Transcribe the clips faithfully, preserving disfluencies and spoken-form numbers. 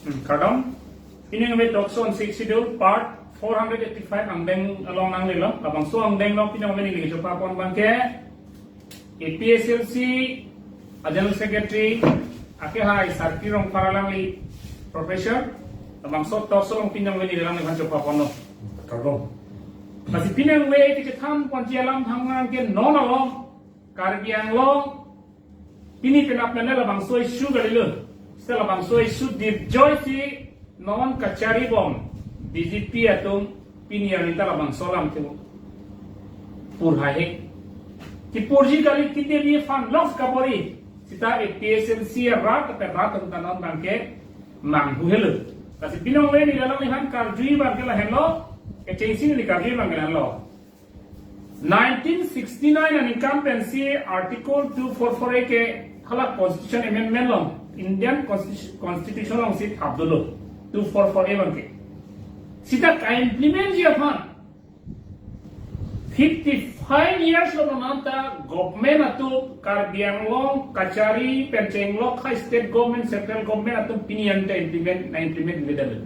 Hmm, kardom. Pini nangve talk show on Sixth Schedule part four hundred eighty-five angdeng along nanglelo. Labangso angdeng along pini nangve neli kechopapon abangke A P H L C a General Secretary akehai Sarkir Rongphar alangli Professor. Labangso talk show along pini nangve neli alangliphan chopaponlo. Kardom. Lasi pini nangve neli kethanponji alam thangnat ke non along Karbi Anglong pini penap nane labangso issue kalilo. Seta labangso issue dirjoisi non kachari bom B J P atum pini arni ta labangso alam ke pur haihe. Kipurji kali, kite biphan loss kabor-i. Seta A P H L C arat, ape rat atum ta non abangke manghu helo. Lasi pini nangve neli alangliphan karjuji abangke lahenlo. Kechengsi neli karjuji abangke lahenlo. Nineteen sixty-nine aningkan pensi Article two four four A ke hala Constitution Amendment along, Indian Constitu-, Constitution alongsi thapdolo, two four four A abangke. Seta ka-implement ji aphan fifty-five years lo nonta government atum Karbi Anglong kachari pen chenglok ha state government, central government atum pini anta implement, na-implement-vedetlo.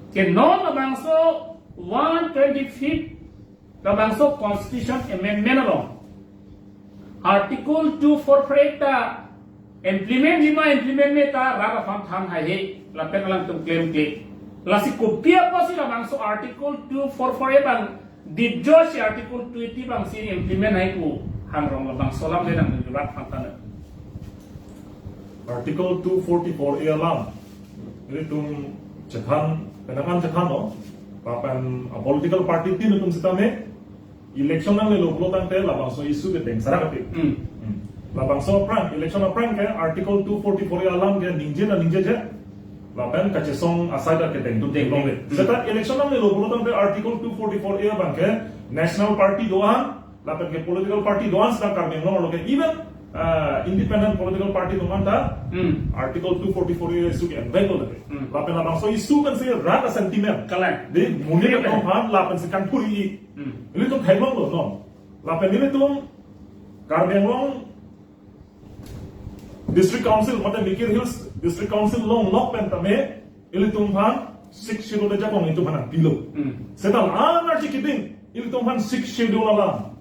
Ke non labangso one twenty-fifth labangso Constitution Amendment along Article two four four A ta implement ji ma implement me ta rat aphan than haihe, lapen alangtum klemkle. Lasi kopi apotsi labangso Article two four four A abang dirjoisi Article two eighty abangsi implement hai pu hangrong labangso alam le nang rat aphan than. Article two forty-four A alam ilitum chethan, penang an chethanlo, lapen a political party tin atum sitame election nanglelo pulo tangte labangso issue ke dengsarak ati. Hmm. Hmm. Labangso aphrang, election aphrang ke Article two forty-four A alam ke ningje ta ningjeje. Lapen kachesong asai ta kedeng atum Deng. Theklongle. Hmm. Seta election nanglelo pulo tangte Article two forty-four A abangke national party do-an, lapen ke political party do-an seta Karbi Anglong arlo ke even, ah, independent political party do-an ta Hmm. Article two forty-four A issue ke envek lo lake. Hmm. Lapen labangso issue pensi rat a-sentiment. Kalang. Di monit Kalang. Atum aphan lapensi kangthur-i. Hmm. Ilitum theklonglo non. Lapen ilitum Karbi Anglong District Council, mate Mikir Hills District Council longlok pen tame ilitum aphan Sixth Schedule ajakong ilitum aphan pilo. Hmm. Seta la-an archi kiting ilitum aphan Sixth Schedule alam.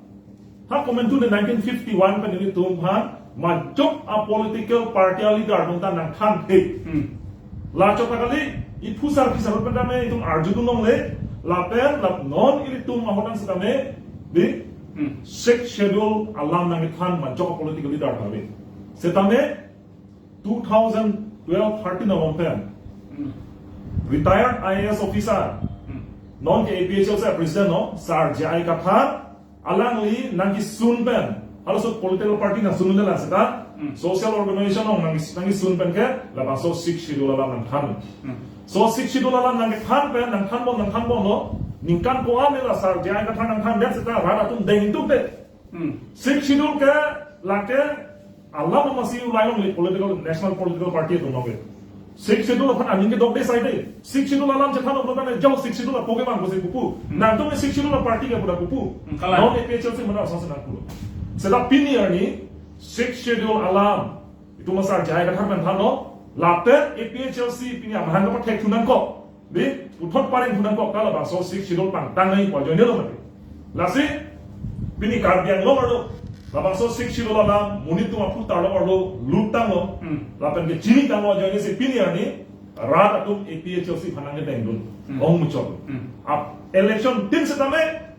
Ha komantu ne nineteen fifty-one pen ilitum aphan majok a political party a leader atum ta nangthan thek. Hmm. Lachot ta kali, iphu sar phisar pen tame itum arjudun longle, lapen lap non ilitum ahotan sitame di Hmm. Sixth Schedule alam nangkethan majok political leader kali. Setame two thousand twelve thirteen along pen Hmm. retired I A S officer, Hmm. non ke A P H L C president no, Sir J I Kathar, alangli nangkesun pen, halaso political party nangsun le la seta, Hmm. social organization along nang, nangkesun pen ke, labangso Sixth Schedule alam nangthan. Hmm. So Sixth Schedule alam nangkethan pen, nangthanbom, nangthanbomlo, ningkan ko-an la Sir J I Kathar nangthandet seta rat atum deng atum te. Hmm. Sixth Schedule ke lake alam amatsi ulai longle political, national political party atum along ke. Sixth Schedule aphan aning kedokde sai de. Sixth Schedule alam chethan pulo tangte jok Sixth Schedule apo ke bang pusi pupo. Hmm. Nangtum ke Sixth Schedule a party ke pu ta pupo. Hmm, kalang. Non A P H L C mana asonsi nangpulo. Seta pini arni Sixth Schedule alam itum Sir J I Kathar pen thanlo. Lapen A P H L C pini amahang kapathek thu nangkok. Di, puthot pareng thu nangkok, ka labangso Sixth Schedule pangtang nangji pu ajoine lo mati. Lasi, pini Karbi Anglong arlo, labangso Sixth Schedule alam, monit atum aphu tarlo arlo, lut tanglo, Hmm. lapen ke chini tanglo ajoine si pini arni, rat atum A P H L C aphan nangkedengdun, Hmm. ongmuchot. Hmm. Ap, election tin setame,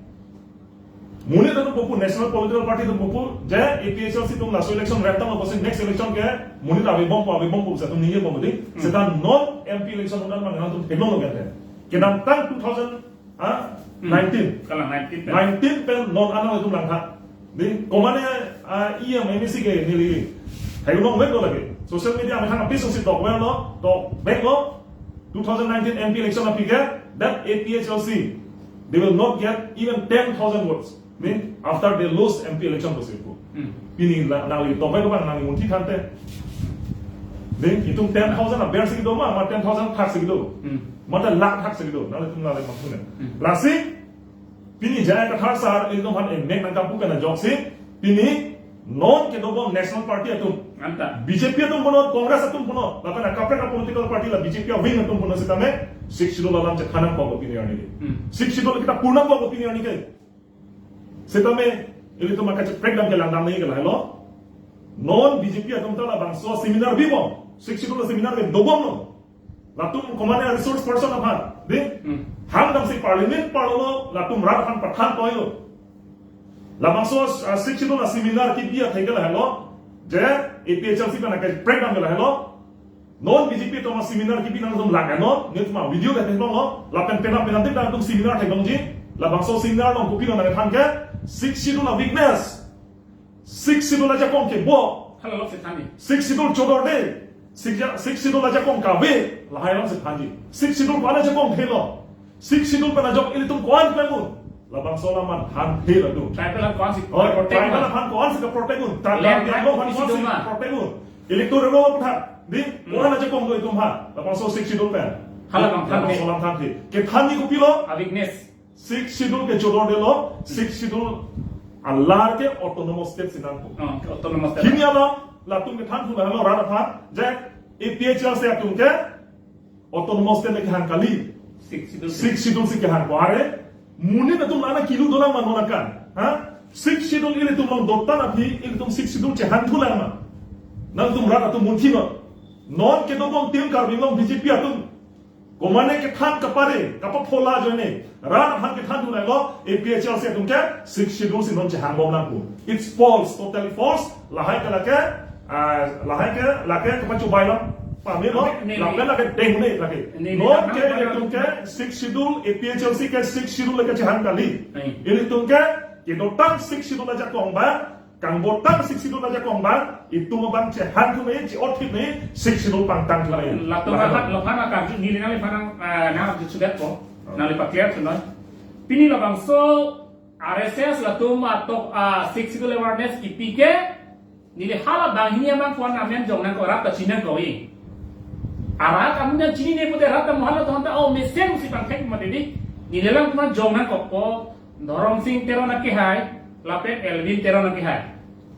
monit atum pupo, national political party atum pupo, je A P H L C atum laso election rem tanglo pusi next election ke monit avebompo, avebompo pusi atum ningjebom di. Hmm. Seta non M P election atum nangtum theklonglo kete. Kedamtang two thousand, ah, Hmm. nineteen. Kalang nineteen pen. Nineteen pen non an nangtum langtha. Di, komane, ah, E M, M A C ke neli theklongveklo lake. Social media amethang apiso si tokverlo, tokveklo. Two thousand nineteen M P election aphi ke, that A P H L C, they will not get even ten thousand votes. Ni, after they lose M P election pusi pu. Hmm. Pini la, nangli tokvek bang nangli munthi thante. Ni, itum ten thousand aber si kedo ma, ma ten thousand thak si kedo. Hmm. Ma ta lakh thak si kedo, nanglitum nangli maksudnya. Hmm. Lasi, pini J I Kathar sir, itum aphan emek nangkapu pen ajoksi, pini Non kedobom National Party atum, anta B J P atum punon, Congress atum punon, lapen akaprek a-political party la B J P a-wing atum punon setame Sixth Schedule alam chethan nangkok pini arni ke. Hmm. Sixth Schedule kita purna nangkok pini arni ke. Setame ilitum akacheprek dam ke langdam nangji ke lahelo. Non B J P atum ta labangso seminar bibom. Sixth Schedule seminar ke dobomlo. Latum komatne resource person aphan, dei? Hmm. Hang damsi parliament parlo, latum rat aphan pathan toilo. Labangso, ah, Sixth Schedule seminar kipi atheke lahelo, je A P H L C pen akacheprek dam ke lahelo. Non B J P atum seminar kipi nangtum lang non, nangtum video ta theklonglo, lapen penap penap dik nangtum seminar theklongji, labangso seminar along kopilo nangthan ke, Sixth Schedule a-weakness. Sixth Schedule ajakong kebo. Hala lok si thanji. Sixth Schedule chodorde. Sixth, Sixth Schedule ajakong kave. Lahai along si thanji. Sixth Schedule ko-an ajakong thelo. Sixth Schedule pen ajok ilitum ko-an klem un. Labangso alam aphan thelo tu. Tribal aphan ko-an si Oh, protect tribal un. Aphan ko-an si protect un. Tribal Land right aphan ko-an si protect un. Electoral roll aphan. Dei, Hmm. ko-an ajakong do itum aphan. Labangso Sixth Schedule pen. Hala abang than labangso alam than. Kethanji kopilo. A-weakness. Sixth Schedule ke chodordelo, Sixth Schedule alar ke autonomous state si nangpo. Oh, ke autonomous state. Hini alam, latum kethan thu lahelo rat aphan, je A P H L C atum ke autonomous state le kehang kali. Sixth Schedule. Sixth Schedule si kehang ko are. Monit atum la-an akilu dolang ma non akan. Ha? Sixth Schedule ilitum along dotang aphi, ilitum Sixth Schedule chehang thulang ma. Nangtum rat atum munthi non. Non kedobom tim Karbi Anglong B J P atum. Komatne kethan kapare, kapaphola ajoine, rat aphan kethan thu lahelo, A P H L C atum ke Sixth Schedule si non chehangbom nangpo. It's false, totally false. Lahai ke lake, ah, lahai ke lake kapachobai lam. Pamelo, Ne, ne, lapen lake deng ne lake. Ne, ne, Non ne, ke ne, ilitum ke Sixth Schedule, A P H L C ke Sixth Schedule le kechehang kali. Ne. Ilitum ke kedotang Sixth Schedule ajakong abang, kangbotang Sixth Schedule ajakong abang, itum abang chehang thu nangji, che-ot thu nangji, Sixth Schedule pangtang thu nangji. Latum Lahat. Aphan, latum aphan akarju, neli nangliphan nang, ah, nang arju sudet ko, nangli pa-clear thu non. Pini labangso R S S latum atok, ah, Sixth Schedule awareness kipi ke, neli hala banghini amang ko-an amen jong nangkok, rat ta chini nangkok i. Arat amun nang chinine pute rat ta mo hala atum ta, oh, mesen si pangthek mati dei. Neli alam ko-an jong nangkokpo, Dhorom Sing Teron akehai, lapen Elwin Teron akehai.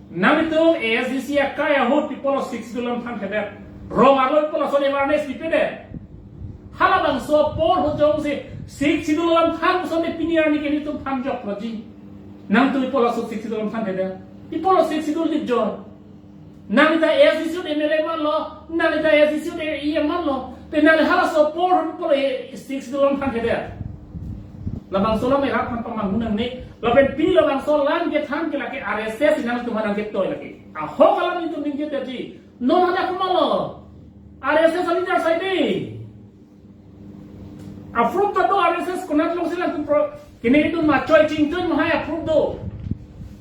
Nanglitum A S D C akai ahut pi apotlo Sixth Schedule alam thanthedet? Rong arlo pi apotlo lason awareness pipedet? Halabangso apor ahut jongsi Sixth Schedule alam than puson te pini arni ke nelitum thanjoklo ji. Nangtum pi apotlo laso Sixth Schedule alam thanthedet? Pi apotlo Sixth Schedule dipjor? Nangli ta A S D C M L A manlo, nangli ta A S D C E M manlo, te nangli halaso apor ahut pi apotlo Sixth Schedule alam thanthedet? Labangso alam erat aphan pamanghu nangne, lapen pi labangso alam kethan ke lake R S S si nangtum aphan nangketoi lake. Ahok alam nelitum ningje tadi. Non hala komatlo? R S S a-leader sai dei. Approve ta do R S S, konat alongsi nangtum pro-, kene itum machoi chingtun mahai approve do.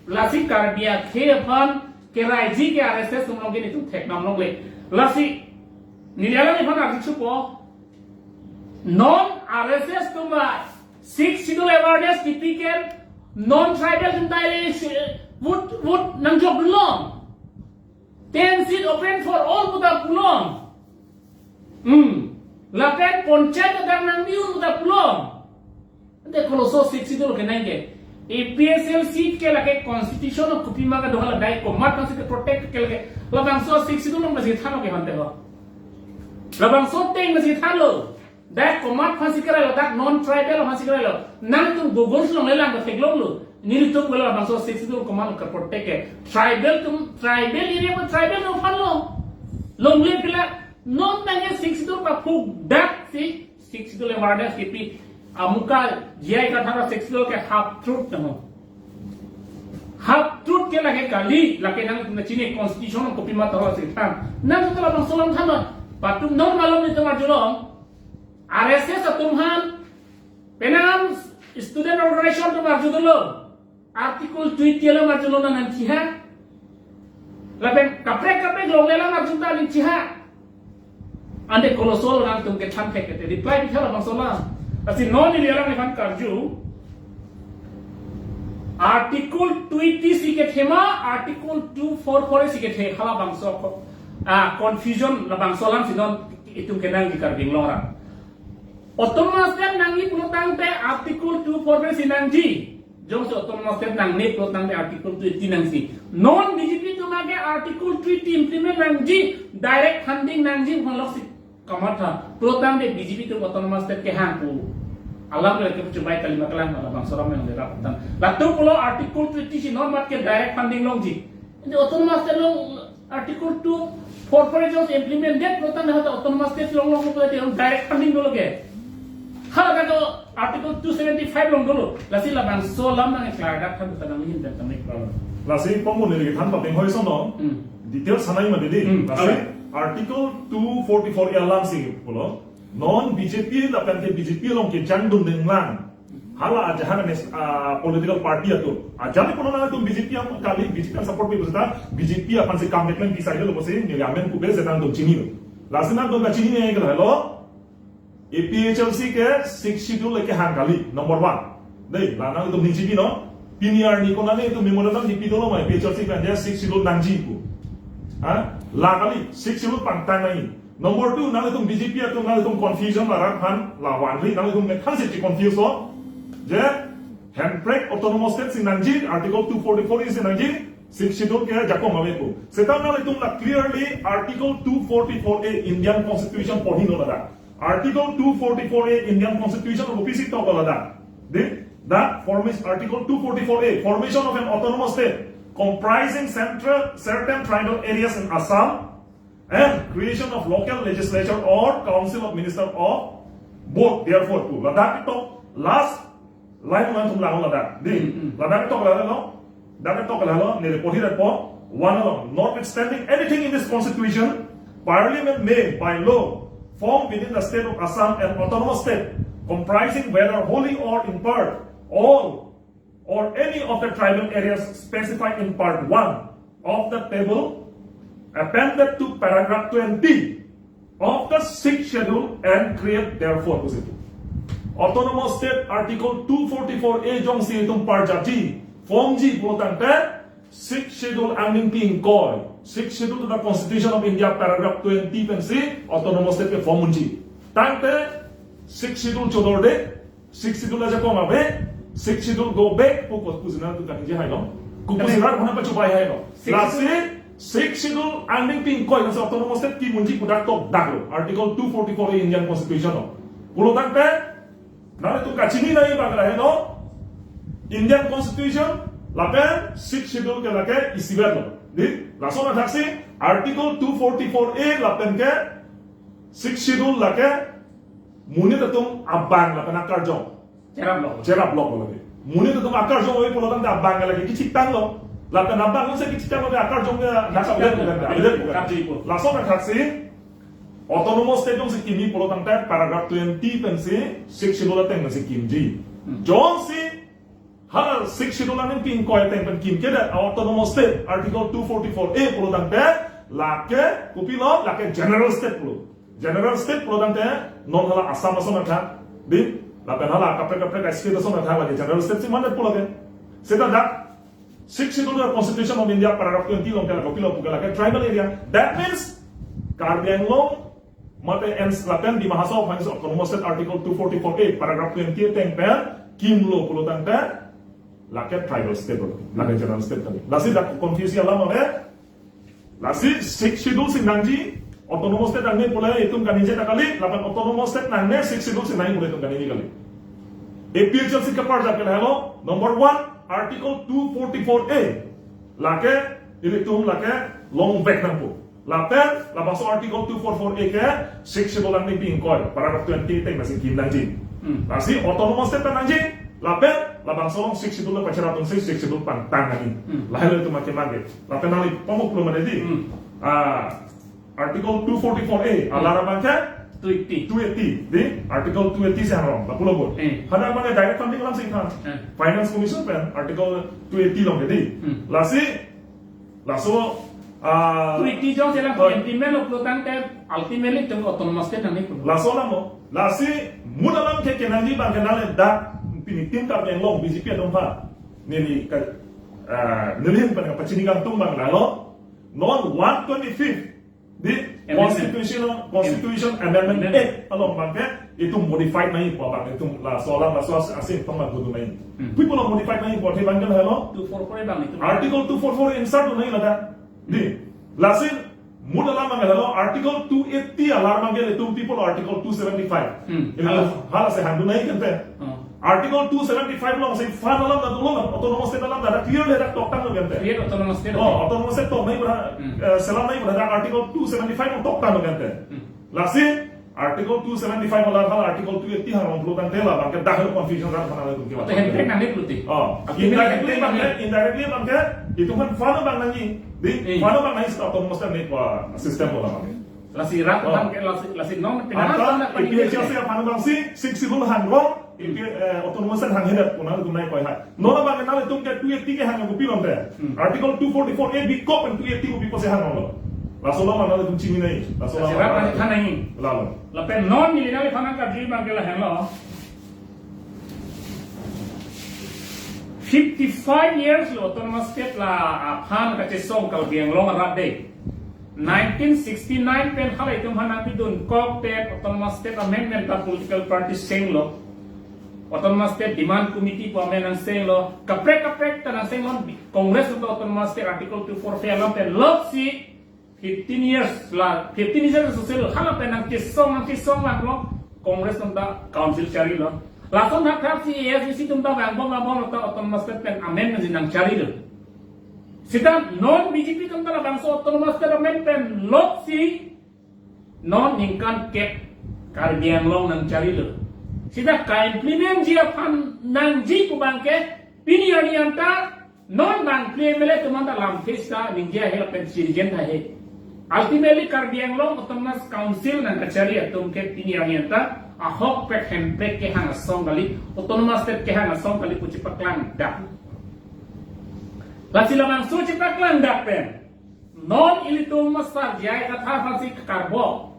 Lasi Karbi akhei aphan keraiji ke R S S atum along ke nelitum theknam longle. Lasi neli alangliphan arju thupo. Non R S S atum a Sixth Schedule awareness kipi ke non tribal atum ta ele si-, vote, vote nangjok dunlong. Ten seat open for all pu ta pulong. Hmm. Lapen panchayat ta nangbi un pu ta pulong. Ante koloso Sixth Schedule kenang ke. A P H L C ke lake constitution of kopima kedo, hala dei komat aphansi ke-protect ke lake. Labangso Sixth Schedule along masi than ke hante ho. Labangso ateng masi thanlo. Dak komat aphansi kerailo, dak non tribal aphansi kerailo. Nangtum Google along lelang ta theklonglo. Nelitum ke labangso Sixth Schedule komat ke-protect ke. Tribal atum, tribal area pu tribal atum aphanlo. Longle pila non nangke Sixth Schedule paphuk dak si Sixth Schedule awareness kipi. Amuka J I Kathar a-Sixth Schedule ke half truth nang. Half truth ke lake kali, lake nangtum chini constitution kopima ta ho si than. Nangtum labangso alam than non. Patum non malom nelitum arjulong. R S S atum aphan, penang student organization atum arjudunlo. Article twenty alam arjulo nangji ha. Lapen kaprek kaprek longle alam arju ta nangji ha. Ante koloso alam nangtum kethan thek ke te reply pitha labangso alam. Lasi non neli alangliphan karju. Article twenty si kethe ma, Article two four four si kethe, halabangso ko-, ah, confusion labangso alam si non itum kenangji Karbi Anglong arat. Autonomous state nangji pulo tangte Article two four four si nangji. Jongsi autonomous state nangne pulotangte Article two eighty nangji. Non B J P atum ke Article two eighty implement nangji, direct funding nangji, honlok si kamatha. Pulotangte B J P atum autonomous state kehang pu alam le kepuchumbai kali ma kelang, labangso alam yang derap tan. Latum pulo Article two eighty si non mat ke direct funding longji. Ante autonomous state along Article two forty-four jongsi implement det pulotangte ha autonomous state longlong pu pulote direct funding dolo ke. Hala ka to Article two seventy-five along dolo. Lasi labangso alam nang klardak than ta nanghin pen tame. Lasi pamuni lagi than papeng hoi sono. Hmm. Details sanai ma didi. Hmm. Lasi Alright. Article two forty-four A alam si pulo. Non B J P lapen ke B J P along kejangdun denglang. Hala ajahan anes, ah, political party atum. Ajahani pulo nangtum B J P am kali, B J P am support pi pusita, B J P aphan si kam keklem kisai lo pusi, neli amen kupe je nangtum chinilo. Lasi nangtum kachinine ke lahelo, A P H L C ke Sixth Schedule le kehang kali, number one. Dei, la nangtum ningjepi non, pini arni konane itum memorandum kipi dolo ma A P H L C pen je Sixth Schedule nangji pu. Ha? La kali, Sixth Schedule pangtang nangji. Number two, nanglitum B J P atum nanglitum confusion larat aphan lavanri, nanglitum methang si confuse lo. Je, Hemprek autonomous state si nangji, Article two forty-four A si nangji, Sixth Schedule ke ajakong ave pu. Seta nanglitum la clearly Article two forty-four A Indian Constitution porhi lo ladak. Article two forty-four A Indian Constitution kopi si tok lo ladak. The, the formation, Article two forty-four A, formation of an autonomous state comprising central, certain tribal areas in Assam, and creation of local legislature or council of minister of both, therefore, pu. Ladak tok last line nangtum lang ladak. Dei, Hmm, hmm. Ladak tok lahelo, ladak tok lahelo, neli porhi repo, one along, notwithstanding anything in this constitution, Parliament may, by law, form within the state of Assam an autonomous state, comprising whether wholly or in part, all or any of the tribal areas specified in part one of the table appended to paragraph twenty of the Sixth Schedule and create therefore, pusi pu. Autonomous State Article two forty-four A jongsi itum parjapji, formji pulotangte, Sixth Schedule angdengpi ingkoi, Sixth Schedule to the Constitution of India paragraph twenty pensi autonomous state ke form unji. Tangte Sixth Schedule chodorde, Sixth Schedule ajakong ave, Sixth Schedule go back pu kot pu jina tu kaningje hailo. Kupu Kali. Sirat mana pachubai hailo. Sixth Lasi Sixth Schedule angdengpi ingkoi nasa autonomous state kim unji pu dak tokdak lo. Article two forty-four A Indian Constitution lo. Pulotangte, nangtum kachini nai bang lahelo, Indian Constitution lapen Sixth Schedule ke lake isivet lo. Dei, lason athaksi Article two forty-four A lapen ke Sixth Schedule lake monit atum abang lapen akarjong. Cherap lok. Cherap lok lo lake. Monit atum akarjong oi pulotangte abang lake kechitang lo. Lapen abang se kechitang lo, akarjong ke nasa Kechitang lo. Bilet, bilet, bilet. Kapji pu. Lason athaksi autonomous state jongsi kimi pulotangte paragraph twenty pensi Sixth Schedule ateng pensi kimji. Hmm. Jongsi ha Sixth Schedule angdengpi ingkoi ateng pen kimkedet autonomous state Article two forty-four A pulotangte lake kopilo, lake general state pulo. General state pulotangte non hala Assam ason athak, dei, lapen hala kaprek kaprek state ason athak lake general state si mandet pulo ke. Seta dak Sixth Schedule Constitution of India paragraph twenty along ke lake kopilo pu ke lake tribal area. That means Karbi Anglong mate N C lapen Dima Hasao aphan si autonomous state Article two forty-four A paragraph twenty ateng pen kimlo pulotangte lake tribal state lo, lake general state kali. Lasi dak confuse alam ave. Lasi Sixth Schedule si nangji, autonomous state nangne pule itum kaningje ta kali, lapen autonomous state nangne Sixth Schedule si nangji pule itum kaningje kali. A P H L C kaparjap ke lahelo, number one, Article two forty-four A. Lake, ilitum lake, longvek nangpo. Lapen, labangso Article two forty-four A ke, Sixth Schedule angdengpi ingkoi, paragraph twenty ateng pensi kim nangji. Hmm. Lasi autonomous state nangji, lapen, labangso along Sixth Schedule pacherap atum si Sixth Schedule pangtang nangji. Hmm. Lahelo itum ake mage. Lapen nangli pamuk lo mane dei. Hmm. Ah, Article two forty-four A, Hmm. alar abang ke? Two eighty. Two eighty, dei? Article two eighty si hangrong, lapulo bo. Eh. Hadak abang ke direct funding alam si than. Eh. Finance Commission pen, Article two eighty along ke dei. Hmm. Lasi, laso, ah, Two eighty jongsi alam oh. implement lo pulotangte ultimately itum autonomous state nangne pu. Laso alam lo. Lasi, mula alam ke kenangji abang ke nangli dak, pini tim Karbi Anglong, B J P atum aphan. Neli ka, ah, neli hin pen kapachini kangtung abang lahelo. Non one twenty-fifth Di Amendment. Constitution, Constitution Amendment Amendment. Act along abangke itum modified nangji pu abang itum laso alam laso as-, asing tong abang kudu nangji. Hmm. Pu pulo modified nangji pu abang ke lahelo. Two four four abang itum. Article two four four insert nangji lata. Di, lasi mo alam abang lahelo Article two eighty alar abangke itum pu pulo Article two seventy-five. Hmm. Itum Hala. Hala si hangdun nangji kente. Oh. Article two seventy-five alongsi fund alam ta dolo, autonomous state alam ta clear le dak toktanglo kente. Create autonomous state. Oh, okay. Autonomous state tok nangji pu, Hmm. eh, selam nangji pu dak Article two seventy-five along toktanglo kente. Hmm. Lasi Article two seventy-five alar hala Article two eighty hang along pulo tangte labangke dak confusion rat mana lagi. Atau hemprek nangji pulote. Oh, Article indirectly hemprek abangke, nangji. Indirectly abangke, itum kan fund abang nangji. Di, Eh. Fund abang nangji seta autonomous state nangji pu system bola abang. Lasi rat Oh. abangke lasi, lasi non Anta pinangan A P H L C nangji. Fund abangsi Sixth Schedule hangrong, Hmm. eh, autonomous state hanghedet pu nangtum nangkoi hai. Non abang nanglitum ke two eighty ke hang kopilo te. Hmm. Article two forty-four A B kok pen two eighty kopi pusi hangronglo. Laso alam nanglitum chini nangji. Laso alam Lasi rat nanglitum nangji. Lalo. Lapen non neli nangliphan nangkarju abangke lahenlo. Fifty-five years lo autonomous state la aphan kachesong Karbi Anglong arat de. Nineteen sixty-nine pen hala itum aphan nangpidun kok pen autonomous state amendment ta political party chenglo. Autonomous state demand committee pu amen nangchenglo. Kaprek kaprek ta nangchenglo. Congress ta autonomous state article two four five alam pen loksi fifteen years la, fifteen years social hala pen nangchesong nangchesong lang lo. Congress atum ta council charilo. Lason thakthak si A S D C atum ta vangbom vangbom ta autonomous state pen amendment si nangcharilo. Seta non B J P atum ta labangso autonomous state amendment pen loksi non ningkan kep Karbi Anglong nangcharilo. Seta ka-implement ji aphan nangji pu abangke pini arni anta non bang P M L A atum anta lamthe seta ningje ahe lapen chirijen tha he. Ultimately Karbi Anglong Autonomous Council nangkachari atum ke pini arni anta ahokpet hemprek kehang asong kali, autonomous state kehang asong kali pu chepaklang dak. Lasi labangso chepaklang dak pen non ilitum masar J I Kathar aphansi karbok.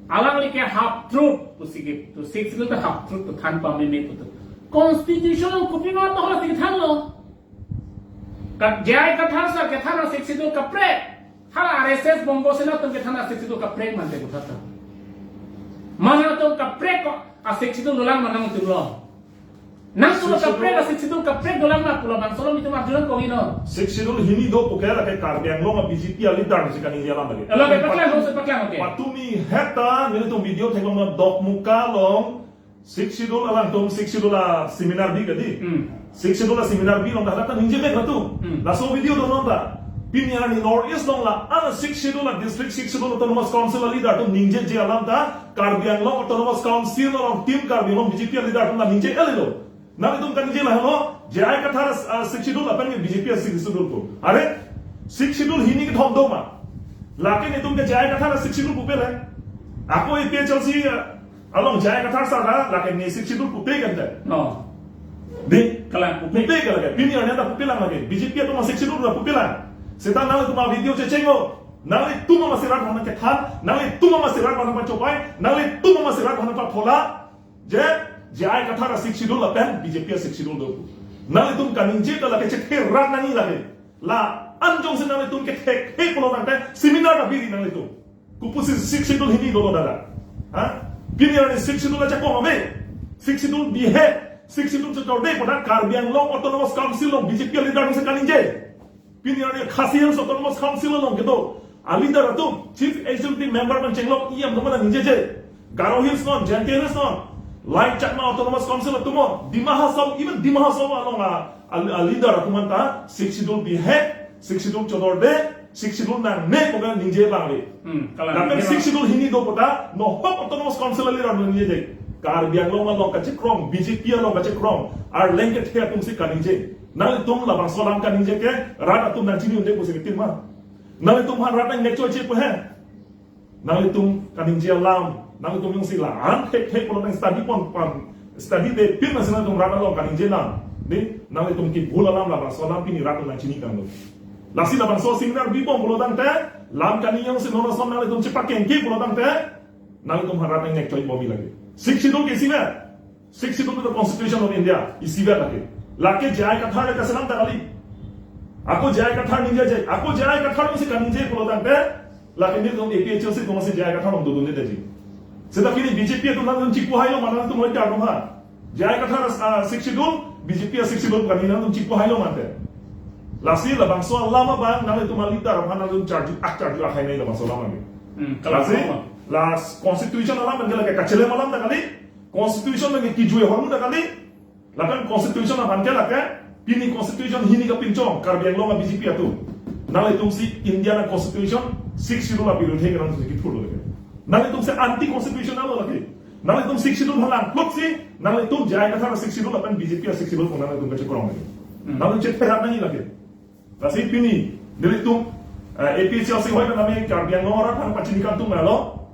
Alangli ke half truth pusi ke, to Sixth Schedule ta half truth to than pameme putu. Constitution along kopima to hala si thanlo. Ka J I Kathar sar kethan a Sixth Schedule kaprek. Hala R S S Bongo Sena atum kethan a Sixth Schedule kaprek mante puthot ta. Mana atum kaprek ko a Sixth Schedule dolang ma nangtum lo. Nangtum lo Sixth Schedule kaprek a Sixth Schedule kaprek dolang ma pu labangso alam itum arjulong kong ino. Sixth Schedule hini do pu ke lake Karbi Anglong a B J P a leader si kaningje alam lake. Lake paklang, lake paklang, okay. Patumi heta nelitum video theklong ma Dokmoka along Sixth Schedule alangtum Sixth Schedule a seminar bi kadi. Hmm. Sixth Schedule a seminar bi along dak ta ningje ke ratu. Hmm. Laso video do non ta. Pini arni North East along la-an a Sixth Schedule a district Sixth Schedule Autonomous Council a leader atum ningjeje alam ta Karbi Anglong Autonomous Council along Team Karbi Anglong B J P a leader atum la ningje-et lo. Nanglitum kaningje lahelo, J I Kathar, ah, Sixth Schedule lapen B J P a Sixth Schedule pu. Are, Sixth Schedule hini kethom do ma. Lake netum ke J I Kathar a Sixth Schedule pupe le. Ako A P H L C, ah, along J I Kathar sar ta, lake ne Sixth Schedule pupe kan te. No. Di? Kalang pupe. Pupe ka lake. Pini arni ta pupe lang lake. B J P atum a Sixth Schedule ta pupe lang. Seta nanglitum a video checheng o. Nanglitum masi rat aphan kethan, nanglitum masi rat aphan pachopai, nanglitum masi rat aphan pathola. Je, J I Kathar a Sixth Schedule lapen B J P a Sixth Schedule do. Nanglitum kaningje ta lake chethe rat nangji lake. La-an jongsi nanglitum kethe he pulo tangte seminar ta biri nanglitum. Kopusi Sixth Schedule hini dolo dada. Ha? Pini arni Sixth Schedule ajakong ave. Sixth Schedule bihe. Sixth Schedule chotorde pu dak Karbi Anglong Autonomous Council along B J P a leader atumsi kaningje. Pini arni Khasi Hills Autonomous Council along kedo a leader atum, Chief Executive Member pen chenglok E M atum ta ningjeje. Garo Hills non, Jaintia Hills non, Laing Chakma Autonomous Council atum non, Dima Hasao, even Dima Hasao along a, a, a leader atum anta Sixth Schedule bihe, Sixth Schedule chotorde, Sixth Schedule nangne pu ke ningje abang ave. Hmm, kalang. Lapen ningje Sixth abang. Schedule hini do pu ta, nohok Autonomous Council a leader atum ningjeje. Karbi Anglong along kachekrong, B J P along kachekrong, arleng kethe atumsi kaningje. Nanglitum labangso alam kaningje ke, rat atum nangchini un-e pusi ketin ma. Nanglitum aphan rat nang-ingnek choi che pu he. Nanglitum kaningje alam, nanglitum jongsi la-an thek thek pulo nang study pon pon, study de pin nangsi nanglitum rat along kaningje alam. Di, nanglitum kebul alam labangso alam pini rat atum nangchini tanglo. Lasi labangso seminar bibom pulo tangte, lam kani jongsi non ason nanglitum chepakengke pulo tangte, nanglitum aphan rat nang-ingnek choi bomji lake. Sixth Schedule ke isivet. Sixth Schedule to the Constitution of India, isivet lake. Lake J I Kathar le kaselam ta kali. Ako J I Kathar ningjeje, ako J I Kathar jongsi kaningje pulo tangte, Lake nelitum A P H L C atum si J I Kathar along dodundeji. Seta pini B J P atum nangtum chikpo hailo ma nangtum oi karno ha. J I Kathar a, a Sixth Schedule, B J P a Sixth Schedule kani nangtum chikpo hailo mate. Lasi labangso alam abang nanglitum a leader aphan nangtum charju ak charju ak hai nai labangso alam abang. Hmm, Lasi, kalang. La constitution alam abang lake kachelem alam ta kali. Constitution lake kijui hormu ta kali. Lapen constitution aphan ke lake, pini constitution hini kapinchong, Karbi Anglong a B J P atum. Nanglitum si India a constitution, Sixth Schedule a birudhe ke nangtum si kithurlo lake. Nanglitum si anti constitutional lo lake. Nanglitum Sixth Schedule aphan langplot si, nanglitum J I Kathar a Sixth Schedule lapen B J P a Sixth Schedule ko nanglitum kachekrong lake. Hmm. Nangtum chetherak nangji lake. Lasi pini, nelitum, eh, A P H L C hoi kaname Karbi Anglong arat aphan pachini kangtung lo.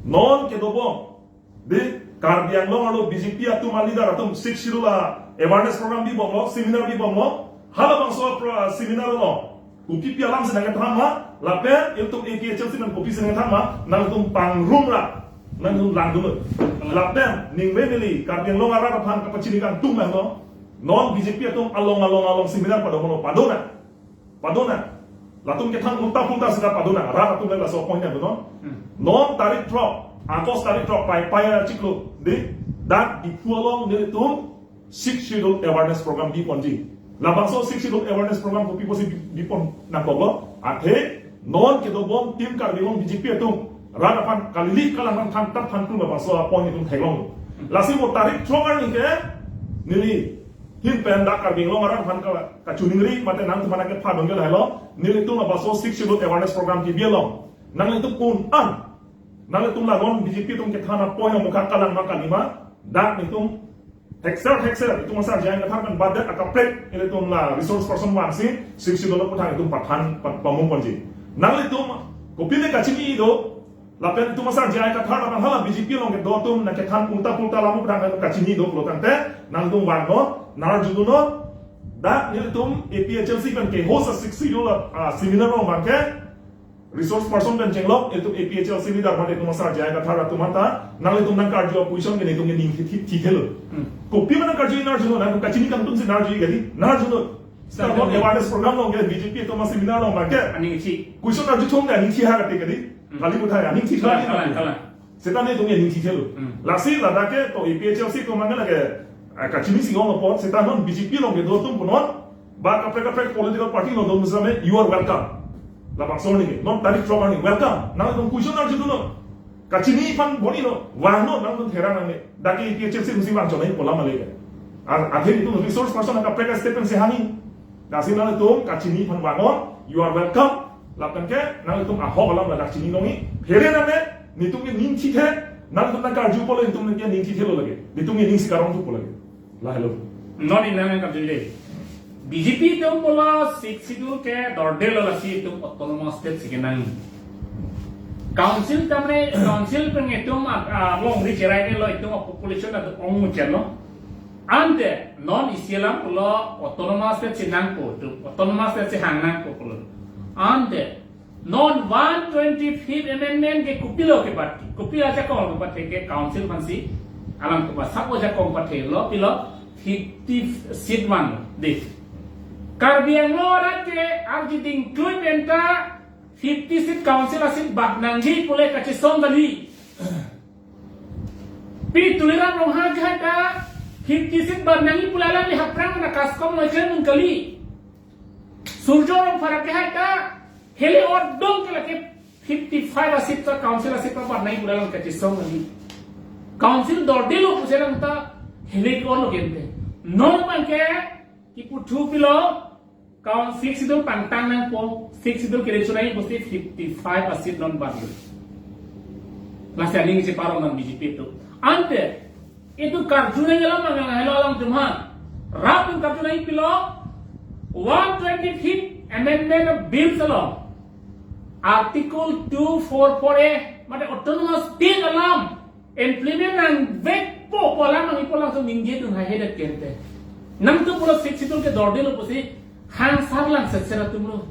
Non kedobom, de Karbi Anglong arlo B J P atum a leader atum Sixth Schedule a awareness program bibomlo, seminar bibomlo, halabangso pro-, seminar lo. Kopi pi alam si nangkethan ma, lapen ilitum A P H L C nang kopi si nangkethan ma, nangtum pangrum ra, nangtum langdun. Lapen, ningve neli, Karbi Anglong arat aphan kapachini kangtung lo. Non B J P atum along along along seminar padonlo, padonang. Padonang. Latum kethan ulta pulta seta padonang. Rat atum le laso apot nangdun non. Hmm. Non tarik throk, August tarik throk, pai pai achiklo, de, dak Diphu along nelitum Sixth Schedule awareness program biponji. Labangso Sixth Schedule awareness program kopi pusi bi-, bipon nangkoklo. Athe non kedobom Team Karbi Anglong B J P atum rat aphan kalili kalang aphan than tap than tum labangso apot nelitum theklong. Lasi mo tarik throk arni ke neli ahin pen dak Karbi Anglong arat aphan ka, kachiningri mate nangtum aphan ke phadon ke lahelo. Nelitum labangso Sixth Schedule awareness program kebi along nanglitum un-an, nanglitum la non B J P atum kethan apot amokha kalang ma kalima, dak nelitum thekser thekser, itum asar J I Kathar pen badet akaprek, ilitum la resource person vangsi, Sixth Schedule aputhak itum pathan, pa-, pamung ponji. Nanglitum, kopine kachini do, lapen itum asar J I Kathar lapen hala B J P along kedo atum nangkethan ulta pulta alam aputhak kachini do pulo tangte, nangtum vangnon, nang arjudunnon, dak nelitum A P H L C pen ke host a Sixth Schedule, ah, seminar along abang ke, resource person pen chenglok, itum A P H L C leader mate itum asar J I Kathar atum anta, nanglitum nangkarju a question ke nelitum ke ning thi, thi, thithelo. Hmm. Kopi ma nangkarju nang arjunon, nangtum kachini kangtung si nang arju kali, nang arjunon. Sir, sir, awareness program along ke B J P atum a seminar along abang ke. Aning thi. Question arju thong ke aning thi ha kati kali. Hmm. Kali puthak aning thi. Kalang, kali kalang, kalang. Seta nelitum ke ning thithelo. Hmm. Lasi ladak ke to A P H L C atum abang ke lake, ah, kachini si ong apot, seta non B J P along kedo atum punon, ba kaprek kaprek political party along do misalnya, you are welcome. Labangso arni ke, non tarik throk arni, welcome. Nangtum question arjudunnon. Kachini aphan boni non, vangnon, nangtum therang nangne. Dak ke A P H L C atum si vang chonai pu alam le ke. A, athe itum resource person akaprek a statement si hangji. Lasi nangtum kachini aphan vangnon, you are welcome. Lapen ke, nangtum ahok alam ladak chini nangji. Phere nangne, nelitum ke ning thithe, nangtum nangkarju pulo, nelitum ke ning thithelo lake. Nelitum ke ning si karong thu pulo lake. Lahelo. Non inang nangkarju le. B J P atum pulo Sixth Schedule ke dordelo lasi itum autonomous state si kenang. Council tamre, council pen itum a, a, longri cheraidetlo itum a population atum ongmuchotlo. Ante non isi alam pulo autonomous state si nangpo, tu autonomous state si hang nangpo pulo. Ante non one twenty-fifth amendment ke kopilo kepathe, kopi ajakong kepathe ke council aphansi alangtum asap ajakong pathelo, pilo fifty seat man de. Karbi Anglong arat ke arjuding klui penta fifty seat council a seat bat nangji pule kachesong kali. Pi Tuliram Ronghang ke hai ta fifty seat bat nangji pule alangli haprang na kaskom noi klemdun kali. Surjya Rongphar ke hai ta heli odong ke lake fifty-five a seat ta council a seat ta bat nangji pule alang kachesong kali. Council dordelo pusi alang ta heli ke-onlo kente. Non abang ke kipu thu pilo, Council Sixth Schedule pangtang nangpo, Sixth Schedule kere chunai bosti fifty-five a seat non batlo. Lasi aning cheparong nang B J P atum. Ante, itum karju nangji alam abang helo alangtum ha. Rat atum karju nangji pilo, one twenty-fifth Amendment of Bills along. Article two four four A, mate autonomous state alam implement nangvekpo pu alam nangji pu alam so ningjedun haihedet kente. Nangtum pulo Sixth Schedule ke dordelo pusi hangsar lang setset atumlo.